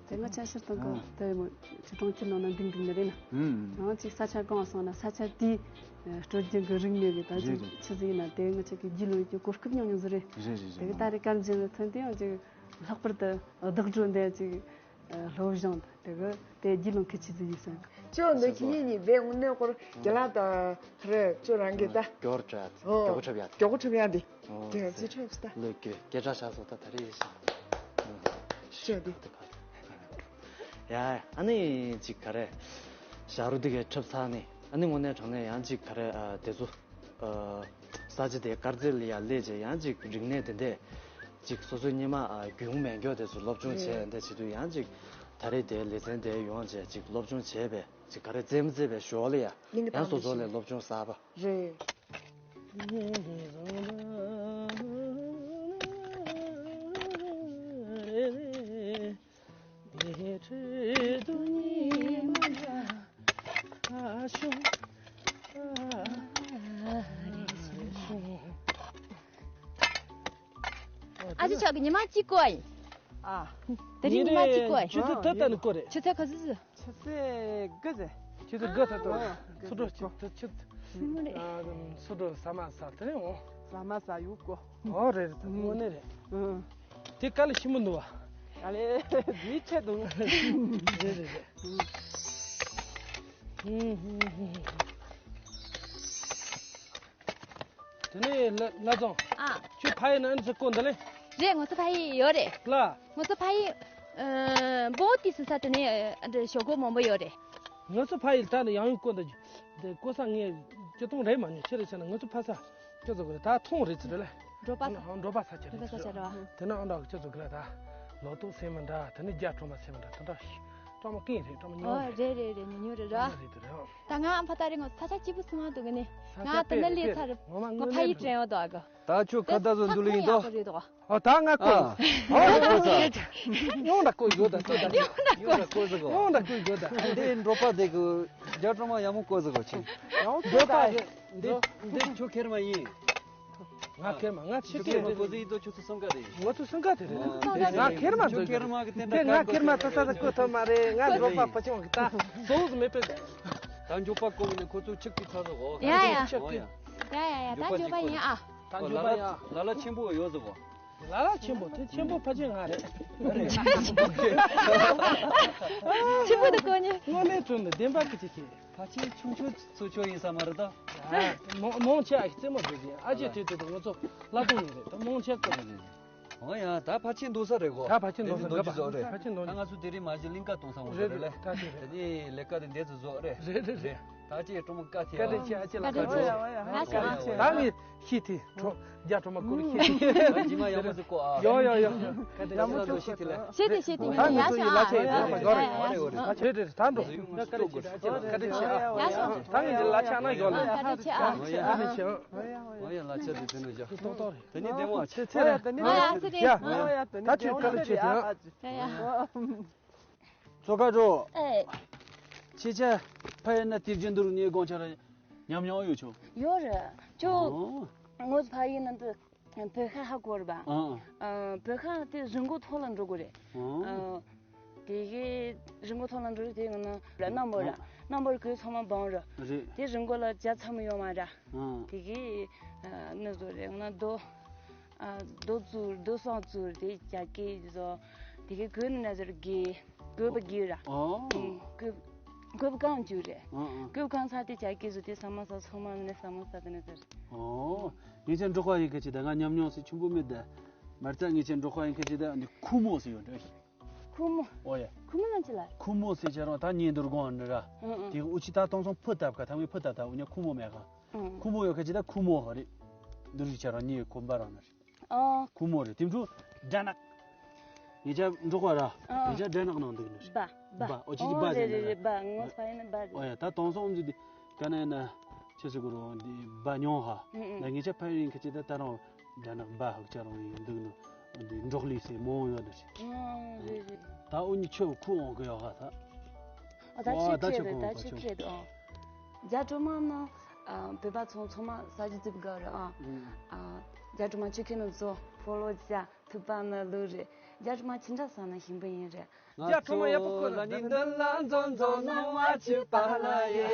དེ་ང་ཆ་ཤར་དང་གང་ཨ། དེ་མོ་ཅི་གྲོང་ཁྱེར་ནང་ན་འགྲིམ་འགྲིམ་ནི་རེད་ན། ཨང་ཅིག་ས་ཆ་གང་སོང་ན་ས་ཆ་དེའི་སྲོལ་རྒྱུན་གྱི་རིག་གནས་ཀྱི་ད་ཅིག་རེད་རེད། ཆི་ཟིག་ཡིན་ན་དེ་ང་ཆ་གི་རྒྱུས་ལོན་གྱི་གོ་སྐབས་ཉུང་ཉུང་ཟིག་རེད། རེད་རེད་དེ་གི་རེད། ད་རེས་གར་འཛིན་ལ་ཐོན་དེ་ཡང་ཅིག་ལྷག་པར་དུ་བདག་སྒྲོལ་འདི་ཅིག་སློབ་སྦྱོང་དེ་གི་དེ་རྒྱུས་ལོན་གི་ཆི་ཟིག་ཡིན་སོང་། ཅོ་འདི་ཁྱི་ཡིན་ནི་བེ་དངོས་གནས་སྐོར་རྒྱ་ལ་ད་རེད་ཅོ་རང་གི་ད། སྐྱོར་དྲག་ཨོ། མགྱོགས་པོ་འཁྲབ་ཡ་དེ། མགྱོགས་པོ་འཁྲབ་ཡ་དེ། ཨོ། དེ་ཚེ་ཚེ་ཁྲབ་སྟ། ལོས་གི་སྐད་གྲགས་ཆགས་སོང་ད་ད་རེས་ཤི། ཅོ་དེ། ཡ་ཨ་ནི་ཅིག་ག་རེ། ཞག་རུ་དེ་གའི་ཁྲབ་ཚར་ནི་ཨ་ནི་དངོས་གནས་དྲང་གནས་ཡང་ཅིག་ག་རེ་ཨ་དེ་ཚོ། ཨ་ས་ཆ་དེ་དཀར་མཛེས་ལ་ཡ་སླེབས་རྗེས་ཡང་ཅིག་རིག་གནས་དེ་འདྲས་ཅིག་སོ་སོའི་སྙེ་མ་ཨ་རྒྱུས་མེད་མགྱོགས་དེ་ཚོ་སློབ་སྦྱོང་བྱས་ཨེ་འདྲས་བྱེད་དུས་ཡང་ཅིག་ད་རེས་དེ་ལེ་ཚན་དེ་ཡོང་རྗེས་ཅིག་སློབ་སྦྱོང་བྱས་པས་ཅིག་ག་རེ་རྩེད་མོ་རྩེད་པའི་ཞོར་ལ་ཡ་གླིང་གི་ཡང་སོ་སོ་ལས་སློབ་སྦྱོང་གསར་པ། རེད། ཨ་ཅེ་ཆོག་གི་ཉི་མ་གཅིག་བསྐོར་ཡིན། ཨ། དེ་རིང་ཉི་མ་གཅིག་བསྐོར་ཡིན། ཆུ་ཚོད་དེ་ལྟ་ནི་བསྐོར་རེད། ཆུ་ཚོད་ག་ཚོད་ཟིག་ཆུ་ཚོད་དགུ་ཟེར། ཆུ་ཚོད་དགུ་ཐ་དོ། ཨོ། ཚུ་འགྲོ་ཆུ་ཚོད་ཆུ། ཨ་ཚུ་འགྲོ་ཟ་མ་ཟ་དེ་རེད་འོ། ཟ་མ་ཟ་ཡུག་གོ། ཨོ་རེད་རེད་ད་དངོས་གནས་རེད། ཨང་། དེ་དཀའ་ལས་ཞིམ་པོ་འདུག་བ། དཀའ་ལས་མི་ཆེ་འདུག་རེད་རེད་རེད། དེ་ནས་ལ་ལ་ཙང་། ཨ། ཁྱོད་ཕ་ཡུལ་ན་ཨ་ནི་ཚོ་བསྐོར་འདི་ལེ། རེད་ང་ཚོ་ཕ་ཡུལ་ཡོད་རེད། ལ། ང་ཚོ་ཕ་ཡུལ། ཨ། བོ་ཏི་སི་ས་དེ་ནས་ཨ་འདྲ་ཞོག་ཁོག་མང་པོ་ཡོད་རེད། ང་ཚོ་ཕ་ཡུལ་ད་ནི་ཡང་ཡང་བསྐོར་འདི་འདི་བསྐོར་ས་ངས་སྤྱི་སྟོང་རེད་མ་ཉོ་ཁྱེད་རེ་བྱས་ན་ང་ཚོ་ཕ་ས་ཁྱོད་ཚོ་གི་རེད་ད་ཐོང་རེད་ཚོ་རེད་ལེ། འབྲོག་པ་ས། འབྲོག་པ་ས་ཁྱེད་རེད་འབྲོག་པ་ས་ཁྱེད་རེད་བ། དེ་ནས་ཨང་འདྲ་ཁྱོད་ཚོ་གི་རེད་ད། ལོ་ཏོག་སེམས་མི་འདྲ་དེ་ནས་རྒྱ་གྲོ་མ་སེམས་མི་འདྲ་དེ་འདྲ་ཞིག་གྲོ་མ་ཀིན་རེད་གྲོ་མ་ཉོ་ཨོ་རེད། རེད་རེད་རེད་ཉོ་ཉོ་རེད་ར། རེད་རེད་རེད། ད་ང་ཨ་ཕ་ད་རེ་ངོ་ས་ཆ་སྐྱིད་པོ་སུ་མ་འདུག་གི་ནི། ས་ཆ་ང་དེ་ན་ལས་ཚར་ངོ་མ་ང་ཕ་ཡི་དྲན་ཡོད་དོ་ཨ་གོ། ད་ཁྱོད་ཁ་ད་བཟོ་འདུལ་ཡིན་དོ། ཨོ་ད་ང་ཨ། ཨོ་ཡོང་ད་ཀོ་ཡོད་ད་ཀོ་ད། ཡོང་ད་ཀོ་ཡོད་ད། ཡོང་ད་ཀོ་ཡོད་ད། འདི་འབྲོག་པ་དེ་གི་རྒྱ་གྲོ་མ་ཡ་མོ་ཀོ་ཟི་གོ་ཆེ། འབྲོག་པ་གི་འདི་འདི་ཁྱོད་ཁེར་མ་ཡིན། ང་ཁེར་མ་ང་ཆི་ཁེར་མ་ཀོ་ཟི་ཡིན་དོ་ཁྱོད་ཚོ་སང་ག་རེད། ང་ཚོ་སང་ག་དེ་རེད། ང་ཁེར་མ་ཁེར་མ་དེ་ང་ཁེར་མ་ད་ད་ཀོ་ཐོ་མ་རེད། ང་འབྲོག་པ་ཕ་ཆུང་གི་ད་སོ་ཟི་མེད་པས། ད་འབྲོག་པ་ཀོ་ཡིན་ཁོ་ཚོ་ཆིག་གི་ཚ་ཟི་གོ། ཡ་ཡ། ཡ་ཡ་ད་འབྲོག་པ་ཡིན་ཨ། ད་འཇོག་པ་ཡིན་ཨ། ལ་ལ་ཆེན་པོ་ཡོད་ཟེར་གོ། ལ་ལ་ཆེན་པོ་དེ་ཆེན་པོ་ཕལ་ཆེར་ང་རེད། ཆེན་པོ་དེ་གོ་ནི། དངོས་གནས་བཙུན་དུ་བདེན་པ་གི་ཅི་ཆེ། ཕལ་ཆེར་ཆུང་ཆུང་ཚོ་ཆོ་ཡིན་ས་མ་རེད་ད། མོང་མོང་ཆེ་ཨ་ཞིག་རྩེད་མོ་བཟོ་གི་ཨ་ཅེ་དེ་དེ་དེ་ང་ཚོ་ལ་དུང་ཡིན་རེད་ད་མོང་ཆེ་ཀོ་རེད། འོ་ཡ། ད་ཕལ་ཆེར་འདུག་ས་རེད་གོ། ད་ཕལ་ཆེར་འདུག་ས་རེད། འདུག་ས་རེད། ཕལ་ཆེར་འདུག་ད་ས་ང་ཚོ་དེ་རིང་མ་གཞི་གླིང་ཁ་གཏོང་ས་འོང་ས་རེད་རེད་ལེ། ད་དེ་རེད། དེ་ནས་ལས་ཀ་དེ་འདས་ཚུལ་བཟོ་རེད། རེད་རེད་རེད། ད་ཅི་སྤྲོ་མོ་བཀའ་ཐེ་བཀའ་དྲིན་ཆེ། ཨ་ཅེ་ལགས་བཀའ་དྲིན་ཆེ། ད་ངས་ཤི་ཐེ་གྲོ་རྒྱ་གྲོ་མ་ཀུ་རེ་ཤི་ཐེ། ད་ཇི་མ་ཡག་མོ་ཟིག་གོ་ཨ། ཡོ་ཡོ་ཡོ། ད་ལོ་ཤི་ཐེ་ལེ། ཤི་ཐེ་ཤི་ཐེ། ད་ངས་ཡ་ཚོ་ཡི་ལ་ཆ་ཡི་ད་ཡ་ཡ་ཡོ་རེད། ཨ་ཆེ་རེད། ད་འགྲོ། བཀའ་དྲིན་ཆེ། བཀའ་དྲིན་ཆེ། ཡ་ཤོ། ད་ངས་ལ་ཆ་ན་ཡོད་ལ། བཀའ་དྲིན་ཆེ་ཨ། བཀའ་དྲིན་ཆེ། འོ་ཡ། ལ་ཆ་དེ་དེ་ནས་བཞག་དེ་ནས་བདེ་མོ་ཨ། ཆེ་ཆེ་རེད། ང་ཡ་ཚེ་ཡ། ད་ཁྱོད་བཀའ་དྲིན་ཆེ་དེ། ཡ་ཡ། མཚོ་ཁ་འགྲོ། ཨེ། ཁྱེད་ཅག་ཕ་ཡུལ་ན་དུས་རྒྱུན་དུ་ངའི་དགོང་ཆ་ར་ཉམས་མྱོང་ཡོད་ཆོག་ཡོད་རེད། ཁྱོད། ཨོ། ངོ་ཕ་ཡུལ་ན་འདི་བོད་ཤ་ཧ་གོ་རེད་པ། ཨ། ཨ། བོད་ཤ་དེ་རི་མགོ་ཐོག་ལ་འགྲོ་དགོས་རེད། ཨོ། ཨ། དེ་གི་རི་མགོ་ཐོག་ལ་འགྲོ་རེད། དེ་ང་ན་རྣམ་པར་ར། ཨ། རྣམ་པར་གོས་ཚང་མ་སྦང་ར། རེད། དེ་རི་མགོ་ལ་ཇ་ཚ་མོ་ཡོད་མ་ར། ཨ། དེ་གི་ཨ་ནི་བཟོ་རེད། ང་ན་རྡོ། ཨ། རྡོ་བཙུགས། རྡོ་སྲང་བཙུགས། དེ་ཇ་སྐྱེས་བཟོ། དེ་གི་གོས་ནི་ན་ཟེར་གི། གོས་པ་གི་ར། ཨོ། ཨུམ། གོས། གོས་པ་གང་བཅུག་རེད། ཨ་ཨ། གོས་གང་ཚ་དེ་ཇ་སྐྱེས་བཟོ། དེ་ས་མ་ས་ཚང་མ་ནི་ས་མ་ས་དེ་ནི་ཟེར། ཨོ། ངེད་ཅག་འབྲོག་པ་ཡིན་ཁ་ཅིག་ད་ང་ཉམས་མྱོང་སི་ཆུང་པོ་མེད་ད། མར་ཙ་ངེད་ཅག་འབྲོག་པ་ཡིན་ཁ་ཅིག་ད་ནི་ཁུ་མོ་སི་ཡོད་འདྲ། ཁུ་མོ། ཨོ་ཡ། ཁུ་མོ་ལ་ཅི་ལ། ཁུ་མོ་སི་ཆ་རང་ད་ཉེ་འདུར་དགོང་ནི་ར། ཨུ་ཨུ། དེ་འུ་ཅི་ད་དོང་སོང་ཕུ་བཏབ་ཁ་ཐ་མི་ཕུ་བཏབ་ད་འུ་ཉ་ཁུ་མོ་མེད་ཁ། ཨུ། ཁུ་མོ་ཡོད་ཁ་ཅིག་ད་ཁུ་མོ་ཧ་རེད། འདུར་ཞིག་ཆ་རང་ཉེ་ཁོམ་པ་རང་ནི་རེད། ཨ། ཁུ་མོ་རེད། དེ་འཕྲོ་སྦྲ་ནག་ངེད་ཅག་འབྲོག་པ་ར། ཨ། ངེད་ཅག་སྦྲ་ནག་ནང་འདུག་ནི་རེད། སྦ། སྦ། ཨོ་ཅི་ཅི་སྦ་ཟེར་ནི་རེད། སྦ། ངོ་སྤ་ཡིན་ན་སྦ་ཟེར། ཨོ་ཡ། ད་དོང་སོང་ཨོམ་ཅི་དེ་ཀ་ནས་ན་ཆེ་སུ་གུ་རུ་འདི་སྦ་མྱོང་ཧ། ཨུ་ཨུ། ད་ངེད་ཅག་ཕ་ཡུལ་ཡིན་ཁ་ཅིག་ད་ད་རང་སྦྲ་ནག་སྦ་ཧུག་ཅག་རང་ཡིན་འདུག་ནི། འདི་འབྲོག་ལི་སེ་མོ་ཡོད་ནི་རེད། ཨ། རེད་རེད། ད་འུ་ཉི་ཆོ་ཁུ་འོང་གི་ཡོད་ཧ་ད། ཨ། ད་ཨོ་ཆུ་ད་ཁེ་ཆུ་དེ་ཁོང་ད་ཁ་ཆུ་ཆུ་ཁེ་དེ་ཨོ། རྒྱ་གྲོ་མ་ན། ཨ། བོད་པ་ཚོ་ཚང་མ་ས་ཇི་ཙིབ་ག་ར་ཨ། ཨུ། ཨ། རྒྱ་གྲོ་མ་ཆུ་ཁེ་ནོ་ཚོ་ཕོ་ལོ་ཇ་ཐུབ་པ་ན་ལུ་རེད། རྒྱ་གྲོ་མ་ཅི་འདྲ་ཟ་ན་ཞིམ་པོ་ཡིན་རེད། ང་ཚོ་ལ་ནི་འདི་ལ་མཛོ་མཛོ་ནོ་མ་ཆུ་པ་ལ་ཡེ།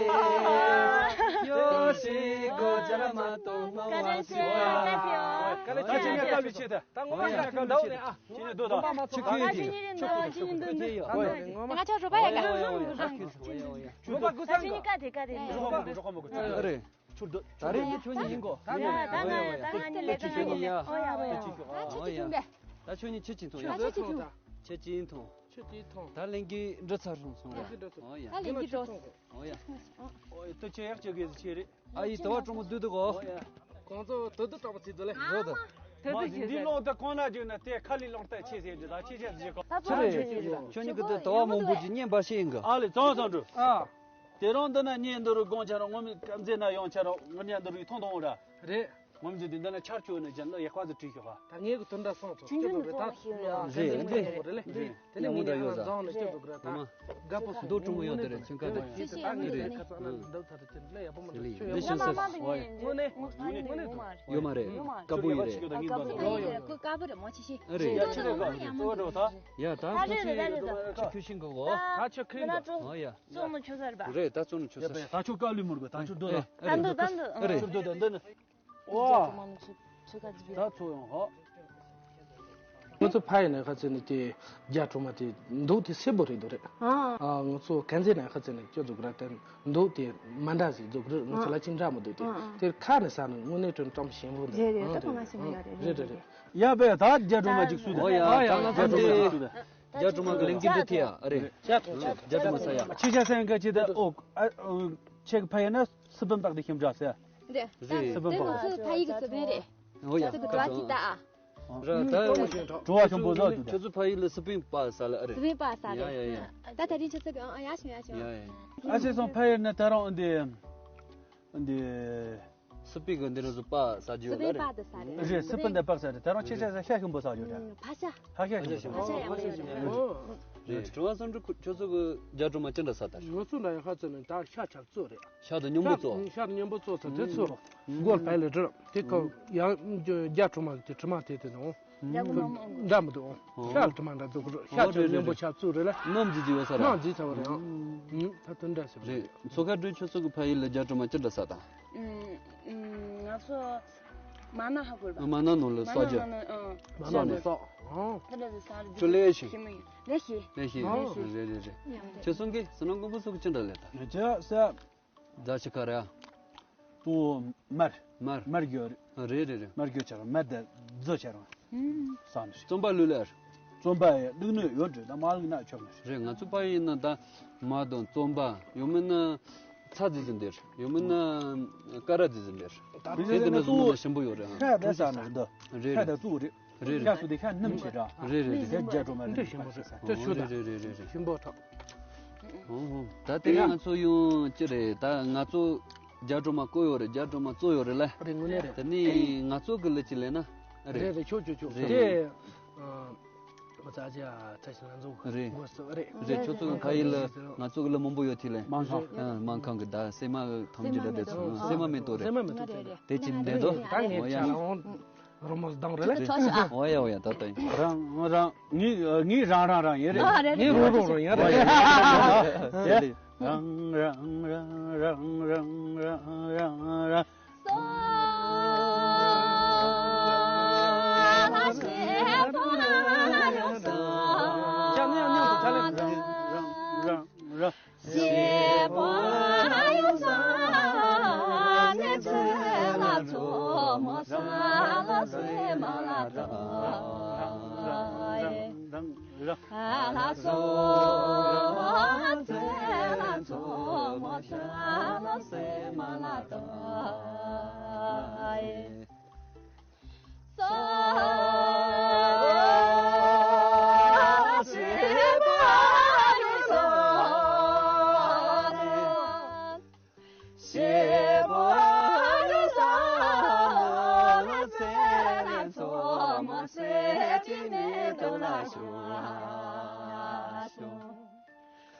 ཡོ་ཤི་གོ་ཇ་མ་ཏོ་ནོ་མ་ཆུ་པ། ད་ཁྱེད་ངས་བཀའ་ལུས་བྱེད་དེ། ད་ངོ་མ་ཁྱེད་ཀྱི་འདའ་ནས་ཨ། ཁྱེད་ཀྱི་འདུག་དང་། ཁྱེད་ཀྱི་ཁྱེད་ཀྱི་ཁྱེད་ཀྱི་ཁྱེད་ཀྱི་ཡོད། ང་ཆ་གྲོ་པ་ཡ་ག། གྲོ་པ་གུ་སང་ག། ད་ཁྱེད་ཀྱི་ཁྱེད་ཀྱི་ཡོད། གྲོ་པ་གུ་སང་ག། ཨ་རེ། ཆུར་འདུག་ད་རེས་ཁྱོད་ཉིད་ཡིན་གོ། ད་ང་ད་ང་ད་ང་ཉིད་ལས་ཀ་ང་ཉིད། ཨོ་ཡ་ཨོ་ཡ། ད་ཁྱོད་ཀྱིས་ཐུང་བས། ད་ཁྱོད་ཉིད་ཁྱེད་ཀྱིས་ཐུང་ཡ། ད་ཁྱོད་ཀྱིས་ཐུང་། ཁྱེད་ཀྱིས་ཐུང་། ཁྱོད་ཀྱིས་ཐུང་། ད་ལན་གྱི་འདྲི་ཚར་སོང་སོང་ར། ཨོ་ཡ། ད་ལན་གྱི་འགྲོ། ཨོ་ཡ། ཨོ་ཡ། ད་ཁྱོད་ཡག་ཅིག་གིས་ཆེ་རེད། ཨ་ཡི་དུ་བ་གྲོང་མོ་བསྡུས་འདུག་གོ། ཨོ་ཡ། ཁོང་ཚོ་དུ་དུ་གྲོགས་པོ་བརྩིས་འདུག་ལེ། རོ་དུ། མ་ཟིན་འདི་ལོང་དུ་ཁོང་ན་བརྗོད་ན་དེ་ཁ་ལི་ལོང་ལྟ་ཆེ་ཟེར་འདི་ད་ཆེ་ཆེ་ཟེར་གོ། ད་ཁྱོད་ཚོ་ཉིད་ཀྱི་དུ་དུ་བ་མང་པོ་ཅིག་བརྙན་པ་ཤེས་ཡིན་གི། ཨ་ལེ་ཙང་ཙང་འགྲོ། ཨ། དེ་རིང་འདི་ན་ཉེ་འདི་རུ་དགོང་ཆ་རུ་ངོ་མི་སྐམ་རྫས་ན་ཡོང་ཆ་རུ་ངོ་མྱ་འདི་རུ་ཡི་ཐོང་ཐོང་ར། རེད། ངོ་མི་འདི་འདི་ན་ཆར་ཆུ་ནི་ཅན་ལ་ཡག་པ་ཟིག་བྲིས་ཤོག་ཨ། ད་ངས་གི་དོན་འདྲ་སོང་ཚོ་ཁྱོད་ཚོ་གི་ད་རེད་འདི། དེ་ནས་ངས་ཡང་རྫོང་ནས་སྐྱོད་འགྲོ་གི་ར་ད་དགའ་པོ་སོང་། འདུག་ཀྲུང་མོ་ཡོད་དེ་རེད་ཁྱོད་ཀ་དེ། ཁྱེད་ཀྱི་ཁྱེད་ཀྱི་རེད། འདི་ཤིང་སོ། ཨོ་ཡ། དངོས་གནས་དངོས་གནས་ཡོད་མ་རེད། དཀར་པོ་ཡིན་རེད། དཀར་པོ་ཡིན་རེད། ཁོ་དཀར་པོ་རེད་མོ་ཆེ་ཤེས། རེད། ཡ་ཆེ་རེད་ག་ཡ་མ་རེད། ཡ་ད་ཁྱོད་ཆེ་ཁྱོད་ཆེ་ཁྱོད་ཤིང་གི་གོ། ད་ཁྱོད་ཁྱོད་ཨོ་ཡ། བཙོང་ནོ་ཁྱོད་ཟེར་བ། རེད་ད་བཙོང་ནོ་ཁྱོད་ཟེར། ད་ཁྱོད་དཀར་ལུས་མོར་གི་ད་ཁྱོད་སྡོད་ད། ད་འདུག་ད་འདུག་རེད། ཁྱོད་སྡོད་ད་འདི་ནི། ཨོ། ད་ཚོ་ཡོང་ཧོ། ང་ཚོ་ཕ་ཡི་ནས་ཁ་ཚེ་ནས་དེ་རྒྱ་གྲོ་མ་དེ་མདོག་དེ་སེར་པོ་རེད་འདུག་རེད། ཨ། ང་ཚོ་གན་ཚེ་ནས་ཁ་ཚེ་ནས་ཁྱོད་ཚོ་ག་ར་དེ་མདོག་དེ་མ་འདྲ་ཟིག་འདུག་རེད། ང་ཚོ་ལ་ཅི་འདྲ་མི་འདུག་དེ། ཨ། དེར་ཁ་ནས་ཟ་ནས་དངོས་གནས་དྲན་གྲམ་ཞིམ་པོ་འདུག་རེད་རེད། ཨ་ད་གོ་མ་ཞིམ་ཡོད་རེད། རེད་རེད་རེད། ཡ་བས་ད་རྒྱ་གྲོ་མ་ཅིག་སུ་དེ། ཨོ་ཡ་ད་ང་ཚོ་དེ་རྒྱ་གྲོ་མ་གི་ལིང་གི་འདི་དེ་ཡ་རེད། རྒྱ་གྲོ་མ་ཟ་ཡ། ཆེ་ཆ་སེང་ག་ཅི་ད་ཨོ་ཨ་ཨ་ཆེ་གི་ཕ་ཡ་ན་སི་པན་བཏགས་ཏེ་ཁྱིམ་འདྲ་ཟེར། རེད། རེད། སི་པན་དེ་ང་པོ། ཚོའི་ཕ་ཡུལ་གྱི་སི་པན་རེད། ཨོ་ཡ། ཁྱོད་ཚོ་གི་འགྲོ་བ་ཅིག་ལྟ་ཨ། ར་ད་འགྲོ་བ་ཆེན་པོ་ཟ་འདུག་ད། ཁྱོད་ཚོ་ཕ་ཡུལ་ལ་སི་པན་པ་ཟ་ལ་ཨ་རེད། སི་པན་པ་ཟ་རེད། ཡ་ཡ་ཡ། ད་ད་རིང་ཁྱོད་ཚོ་གི་ཨ་ཡ་ཞུ་ཡ་ཞུ། ཡ་ཡ། ཨ་ཆེ་སོང་ཕ་ཡུལ་ན་ད་རང་འདི་འདི། སི་པན་གི་འདི་རུ་ཟུ་པ་ཟ་རྒྱུ་སི་པན་ཡོད་པ་རེད། དེ་ཟ་རེད། རེད། སི་པན་དེ་པག་ཟ་རེད། ད་རང་ཁྱེད་ཆ་ས་ཤ་ཞིམ་པོ་ཟ་རྒྱུ་རེད། ཕ་ཤ། ཕ་ཤ་ཞིམ་པོ་ཟ། ཕ་ཤ་ཡག་པོ་ཞིག་རེད། རེད། དྲི་བ་བསམ་འགྲུབ་ཁྱོད་ཚོ་གི་རྒྱ་གྲོ་མ་ཅི་འདྲ་ཟ་ད། ང་ཚོ་འདྲ་ཡག་ཁ་ཚོ་ནི་ད་ཤ་ཆག་ཚོ་རེད། ཤ་དང་སྙོམས་པོ་ཚོ། ཤ་དང་སྙོམས་པོ་ཚོ་ཚོ་དེ་ཚོ་སྒོར་བལ་ལས་བྲིས་དེ་ཁ་ཡང་རྒྱ་གྲོ་མ་དེ་དྲི་མ་དེ་དེ་ནང་། འདྲ་མི་འདུག་ཤ་དྲི་མ་འདྲ་འདུག་ཤ་ཆག་སྙོམས་པོ་ཆག་ཚོ་རེད་ལ། སྣུམ་ཟིག་ཟིག་ཡོད་ས་ར། སྣུམ་ཟིག་ཚ་བ་རེད། ད་དེ་འདྲ་ཞིག་རེད། མཚོ་ཁ་སྒྲོལ་ཁྱོད་ཚོ་གི་ཕ་ཡུལ་ལ་རྒྱ་གྲོ་མ་ཅི་འདྲ་ཟ་ད། ང་ཚོ་མ་ན་ཧ་གོ་ར། མ་ན་ནང་ལ་ས་རྒྱ། མ་ན་ནང་ལ། ས་ནས། ས། ཨ། ད་ལྟ་ས་རྒྱ། ཁྱོད་ལས་ཤི། ལས་ཤི། ལས་ཤི། ཨ། རེད་རེད་རེད། ཁྱོད་ཚོ་གི་སི་ནང་ཀུན་པོ་ཚོ་གི་ཅི་འདྲ་ལས་ད། ང་ཅག་ས། རྫ་ཆུ་ཁ་ར། དུ་མར། མར། མར་རྒྱུ་རེད། རེད་རེད་རེད། མར་རྒྱུ་ཆར་མར་དེ་རྫོ་ཆར་བ། ས་ནི་རེད། རྩོམ་པ་ལུས་ལ་རེད། རྩོམ་པ་ཡི་ལུག་ནི་ཡོད་རེད། ད་མ་ལུག་ན་ཆོག་ནི་རེད། རེད། ང་ཚོ་པ་ཡིན་ན་ད་མ་དང་རྩོམ་པ་ཡོད་མིན་ན་ཚ་རྫི་ཟིན་དེར་ཡོད་མིན་ན་ཀ་ར་རྫི་ཟིན་དེར། དེ་དེ་ནི་ཚོ་ཞིམ་པོ་ཡོད་རེད། ཧ་ད་ས་ནི་རེད། འདི་རེད་ཧ་ད་རེད། ཚུགས་རེད། རེད་རེད། ཤ་སུ་དེ་ཤ་སྣུམ་ཆེ་འདྲ། རེད་རེད་རེད། དེ་རྒྱ་གྲོ་མ་རེད། འདི་ཞིམ་པོ་རེད། འདི་ཆུ་དང་། རེད་རེད་རེད་རེད། ཞིམ་པོ་ཐོག་ཧོ་ཧོ། ད་དེ་རིང་ང་ཚོ་ཡོང་ཅི་རེད། ད་ང་ཚོ་རྒྱ་གྲོ་མ་བརྐོས་ཡོད་རེད། རྒྱ་གྲོ་མ་བཙོས་ཡོད་རེད་ལ། རེད། དངོས་གནས་རེད། དེ་ནི་ང་ཚོ་གི་ལས་ཅི་ལས་ན། རེད། རེད་རེད། ཆོག་ཆོག་ཆོག་རེད། དེ་ཨ་ཙ་ཅི་ཨ་ཚ་ཞིག་ང་ཚོ་རེད། དགོས་སོ་རེད། རེད། ཁྱོད་ཚོ་གི་ཁ་ཡིག་ལ་ང་ཚོ་གི་ལ་མང་པོ་ཡོད་དེ་ལས། མང་ཁང་། ཨ་མང་ཁང་གི་ད་སེ་མ་ཐམས་ཅད་ད་དེ་ཚོ་སེ་མ་མེད་དོ་རེད། སེ་མ་མེད་དོ་རེད། དེ་ཅི་འདྲ་དོ། ད་ངས་ཨོ་ཡ། ཆ་ལ་འོང་། རོ་མོས་དང་རེད་ལ། རེད། ཨོ་ཡ་ཨོ་ཡ། ད་ད་ཡིན། རང་རང་ངའི་ངའི་རང་རང་རང་ཡིན་རེད། ཨ་རེད་ངའི་རེད། རོ་རོ་རོ་ཡིན་རེད། ཨོ་ཡ་ཡ་ཡ། རང་རང་རང་རང་རང་རང་རང་།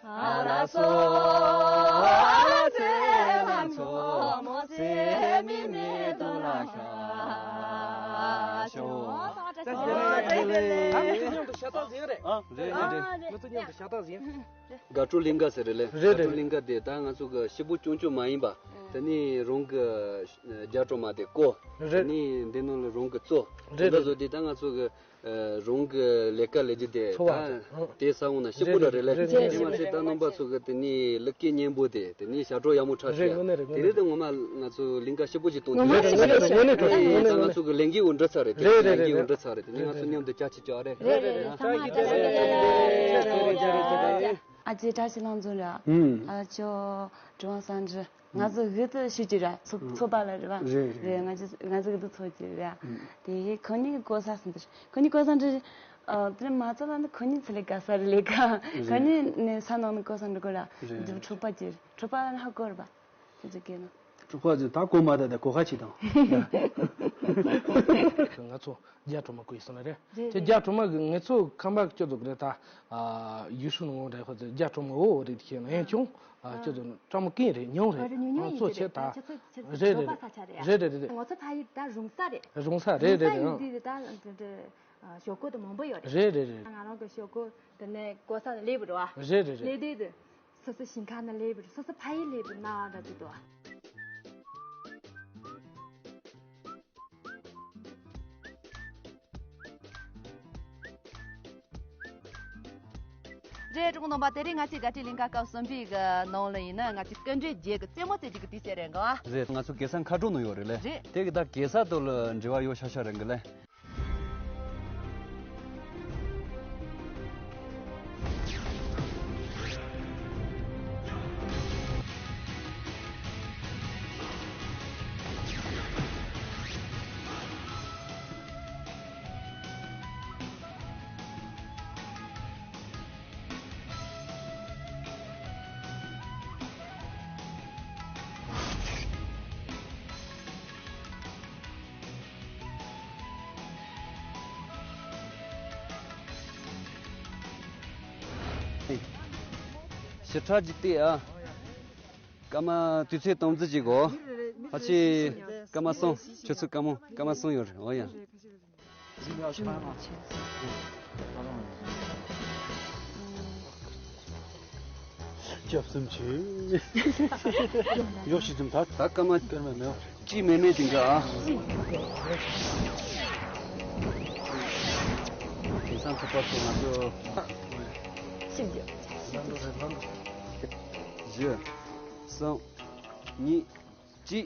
ཨ་ང་ཚོ་མཉམ་དུ་ཤ་སྟག་ཟིན་རེད། ཨ་རེད་རེད་རེད། ང་ཚོ་མཉམ་དུ་ཤ་སྟག་ཟིན། དགའ་སྤྲོ་གླིང་ག་ཟེར་རེད་ལེ། རེད་རེད། དགའ་སྤྲོ་གླིང་ག་དེ་ད་ང་ཚོ་གི་ཤི་བོ་ཅུང་ཅུང་མ་ཡིན་པ། དེ་ནི་རང་གི་རྒྱ་གྲོ་མ་དེ་བརྐོ། རེད། དེ་ནི་འདི་ནང་ལ་རང་གི་བཙོ། རེད་རེད། དེ་འདྲ་བཟོ་དེ་ད་ང་ཚོ་གི་རང་གི་ལས་ཀ་ལས་རྒྱུ་དེ་འཚོ་བ་ད་དེ་ས་འོང་ན་ཤི་བོ་ར་རེད་ལེ། རེད་རེད། དེ་མ་ཚད་ད་རྣམ་པ་ཚོ་གི་དེ་ནི་ལུག་གི་གཉེན་པོ་དེ་དེ་ནི་ཞབས་བྲོ་ཡག་མོ་འཁྲབ་རེད། ཤག་དངོས་གནས་རེད། དེ་རེད། དེ་ངོ་མ་ང་ཚོ་གླིང་ག་ཤི་བོ་ཅིག་གཏོང་རྒྱུ་རེད། དངོས་གནས་རེད། དངོས་གནས་རེད། དེ་ད་ང་ཚོ་གི་ལས་འགུལ་འོ་འདྲ་ཚ་རེད། དེ་རེད་རེད། ལས་འགུལ་འོ་འདྲ་ཚ་རེད། དེ་ནི་ང་ཚོ་མཉམ་དུ་ཅག་ཅིག་ཅག་རེད། རེད་རེད་རེད། ཚང་མ་ཐུགས་རྗེ་ཆེ། ཨ་ཅེ་བཀྲ་ཤིས་ལྷ་འཛོམས་ར། ཨ་ཅོ་གྲུབ་དབང་བསམ་འགྲུབ། ང་ཚོ་གི་དུ་ཤི་ཅི་ར་ཚོ་ཚོ་པ་ལ་རེད་བ། རེད་རེད། རེད། ང་ཚོ་ང་ཚོ་གི་དུ་ཚོ་ཅི་ར། དེ་ཡི་ཁོ་ནི་གི་གོ་ས་སུ་འདུག་ཁོ་ནི་གོ་ས་འདི་ཨ་དེ་མ་ཚོ་ལ་ཁོ་ནི་ཚེ་ལས་ག་ས་རེད་ལས་ཀ། ཁོ་ནི་ནི་ས་ནང་ནི་གོ་ས་འདུག་གོ་ར། རེད། འདི་འཁྲུག་པ་ཅི་འཁྲུག་པ་ལ་ཧ་གོ་ར་བ། དེ་ཚོ་གི་ན། འཁྲུག་པ་ཅི་ད་གོ་མ་ད་ད་གོ་ཁ་ཅི་དང་། ང་ཚོ་རྒྱ་གྲོ་མ་བརྐོས་སོང་ན་རེད། རེད་ཁྱེད་རེད། རྒྱ་གྲོ་མ་གི་ངེད་ཚོ་ཁམས་པ་སྤྱོད་འདུག་རེད་ད། ཨ་ཡུལ་སྲུང་ངོ་འདྲ་ཁོ་ཚོ་རྒྱ་གྲོ་མ་འོ་རེད་ཁྱེད་ཡང་ཆུང་ཨ་སྤྱོད་འདུག་ཀྲ་མོ་ཀིན་རེད་ཉུང་རེད། ཨ་རེད་ཉུང་ཉུང་ཨ་ཡིན་གཙོ་རེད་ཆེ་ད། ཁྱེད་ཚོ་ཁྱེད་ཚོ་རེད་རེད་ཁྱོད་པ་ས་ཆ་རེད་ཨ། རེད་རེད་རེད། ང་ཚོ་ཕ་ཡུལ་ད་རུང་ས་རེད། རུང་ས་རེད་རུང་རེད་ས་རེད་ཡིན་ཨ། དུས་ད་འདི་ཞོག་ཁོག་དུ་མང་པོ་ཡོད་རེད། རེད་རེད་རེད། ང་རང་གི་ཞོག་ཁོག་དེ་ནས་གོ་ས་ལས་བུ་རེད་བ། རེད་རེད་རེད། ལས་དུས་དུ། སོ་སོ་ཞིང་ཁ་ན་ལས་པར་སོ་སོ་ཕ་ཡུལ་ལས་པར་ན་འདྲ་དུ་དོ། རེད། གྲོགས་རྣམ་པ་དེ་རིང་ང་ཚོའི་དགའ་སྤྲོའི་གླིང་ག་སྐབས་གསུམ་པའི་གི་ནང་ལ་ཡིན་ན་ང་ཚོའི་སྐུ་མགྲོན་རྗེ་གི་རྩེད་མོ་རྩེ་རྒྱུ་གི་དུས་ཚོད་རེད་འགའ། རེད། ང་ཚོ་གེ་སར་མཁའ་འགྲོ་ནང་ཡོད་རེད་ལེ། རེད། དེ་གི་ད་གེ་སར་དོ་ལ་འབྲེལ་བ་ཡོད་ཤ་ཤ་རེད་འགི་ལེ། ཞི་ཁྲ་ཅིག་བལྟས་ཨ། སྐར་མ་དུས་ཚོད་སྟོང་ཙི་ཅིག་གོ། ཕ་ཆེ་སྐར་མ་གསུམ། ཁྱོད་ཚོ་སྐར་མ་སྐར་མ་གསུམ་ཡོད་རེད། འོ་ཡ། སྐྱབས་སུ་མཆི། ཡོ་ཤི་ཙམ་ཐག་ད་སྐར་མ་སྐར་མ་མེད། ཅི་མེད་མེད་ཅིག་འདྲ་ཨ། དེང་སང་ཚོགས་པ་ཚོ་ང་ཚོ། བཞི། གསུམ། གཉིས། གཅིག་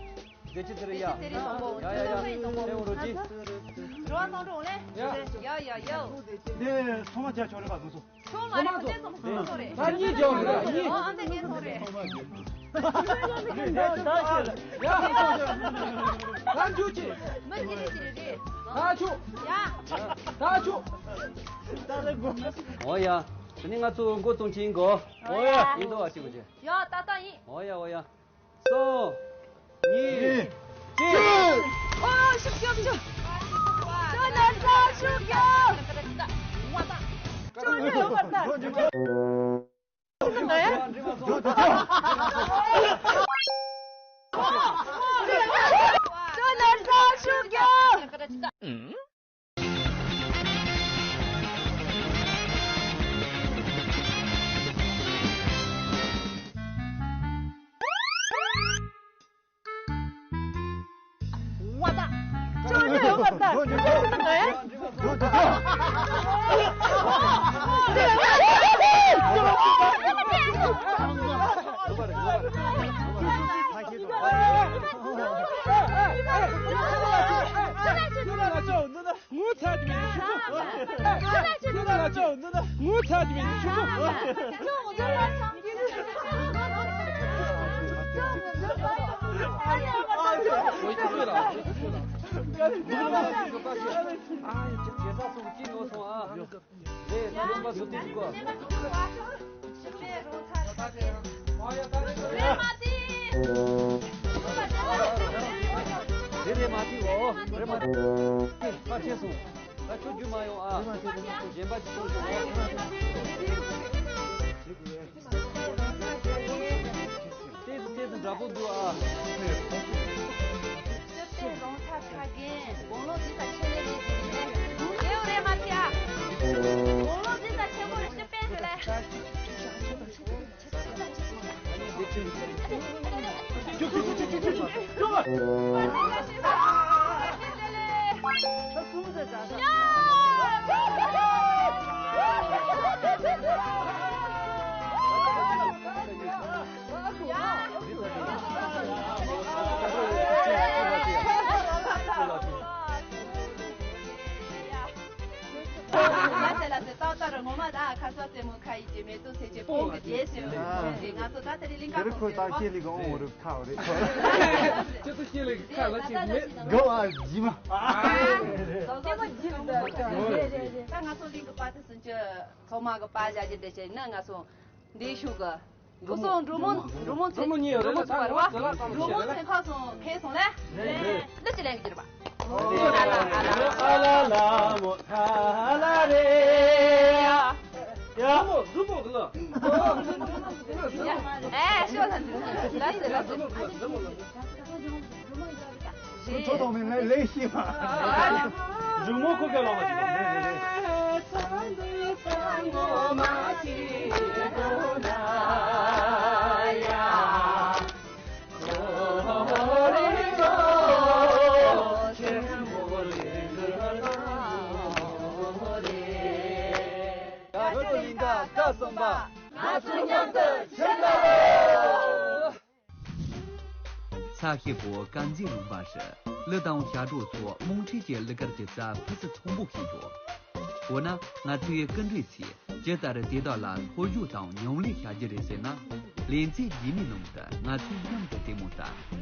བདེ་སྐྱིད་ཟེར་ཡ། བདེ་སྐྱིད་ཟེར་ཡ། ཡ་ཡ་ཡ། ཨེ་འོ་རོ་ཅི། འགྲོ་བ་ཚང་འགྲོ་ལེ། ཡ་ཡ་ཡ། དེ་ཚང་མ་ཇ་ཆོ་རེ་བ་མ་སོ། ཆོ་མ་རེད་པ། དེ་ཚང་མ་ཆོ་རེད། ད་གཉིས་ཇ་རེད་གཉིས། ཨོ་ཨ་འདི་གཉིས་ཆོ་རེད། ད་ཆོ། མི་ཅི་རེད་ཅི་རེད་རེད། ད་ཆོ། ཡ། ད་ཆོ། འོ་ཡ། དེ་ནི་ང་ཚོ་འགོ་བཙུགས་ཀྱིན་གོ། འོ་ཡ། ཡིན་དོ་ཨ་ཅི་གོ་ཅི། ཡ་ད་ད་ཡིན། འོ་ཡ་འོ་ཡ། སོ། གཉིས། གཅིག་ཨོ་ཤུགས་རྒྱོབ་ཤུགས། ཁྱོད་ལ་ས་ཤུགས་རྒྱོབ། ཁྱོད་ལ་ཡོད་པར་ལྟ། ཁྱོད་ལ་ས་ཤུགས་རྒྱོབ། ངོ་ཚ་གི་མེད་ཤུགས་ཀྱོ། ངོ་ཚ་གི་མེད་ཤུགས་ཀྱོ། རེ་རེ་མ་ཐིག་འོ། རེ་མ་ཐིག་ཕ་ཆེ་སོང་། ད་ཁྱོད་རྒྱུ་མ་ཡོང་ཨ། གཞན་པ་ཅིག་སོང་ཤོག་ལྟས་སུ་ལྟས་སུ་འདྲ་པོ་འདུག་ཨ། ཤི་པའི་རོང་ཚ་ཚ་རྒན་དགུང་ལོ་འདི་ཚ་ཆེ་ལེ་ལེ་ཟེར་ནས་རེའུ་རེ་མ་ཐིག་ཨ། དགུང་ལོ་འདི་ཚ་ཆེན་པོ་རེ་ཤི་པའི་ཟེར་ལེ། ལ་སེ་ལ་སེ་ཏག་ཏག་རུ་ངོ་མ་ད་ཁ་ས་རྩེ་མོ་ཁ་ཡི་ཀྱི་མེ་ཏོག་ཚེ་ཆེ་སྤོང་གི་རྗེས་སུ་ཡོད་ཀྱི་ང་ཚོ་ད་ལྟ་རི་ལིང་ག་ཁོ་ད་ཁྱེད་ལི་གོང་འོ་རུ་ཁ་འོ་རེ་ཁོ། ཁྱེད་ཚོ་ཁྱེད་ལི་ཁ་ལ་ཅིག་མེད། གོ་ཨ་ཇི་མ། ད་ང་ཚོ་ལིང་གི་པ་དེ་སུན་ཅི་ཚོགས་མ་གི་པ་བཞག་རྒྱུ་དེ་བྱས་ན་ང་ཚོ་འདི་ཤུག་གི། འགྲོ་སོང་འགྲོ་མོ་འགྲོ་མོ་ཚེ་འགྲོ་མོ་གཉིས་ཡོད་རེད། ཚེ་བར་བ་འགྲོ་མོ་ཚེ་ཁ་སོང་ཁེ་སོང་ལེ། ལེ་ཅི་ལེན་གྱི་རེད་པ། ཨ་ལ་ལ་མོ་ཁ་ལ་རེ། ཡ་མོ་འགྲོ་མོ་གི་ལ། ཨེ་ཤོ་ལ་ལ་ལ་ལ། ཁྱོད་ཚོ་མིན་ལེ་ལེ་ཤི་མ། ཇུ་མོ་ཁུག་ག་ལོ་མ་ཅི། ང་ཚོ་ལིང་ག་བཀའ་གསུམ་པ། ང་ཚོ་ ལྷ་ཞིག་པོ་དཀར་མཛེས་ལུང་པ་རུ་ཀླུ་དང་བྱ་གྲོགས་སོགས་རྨོངས་འཁྲུལ་གྱི་ཀླུ་མཁར་གྱི་རྩྭ་ཕུན་སུམ་ཚོགས་པོ་ཞིག་ཡོད། འོ་ན་ང་ཚོའི་སྐུ་མགྲོན་ཚོས་ཇི་ལྟར་དེ་དག་ལ་ལྷོད་བཞུགས་དང་མྱོང་ལས་བྱ་རྒྱུ་རེད་ཟེར་ན། ལེ་ཚན་རྗེས་མའི་ནང་དུ་ང་ཚོས་མཉམ་དུ་དེ་མོ་ལྟ།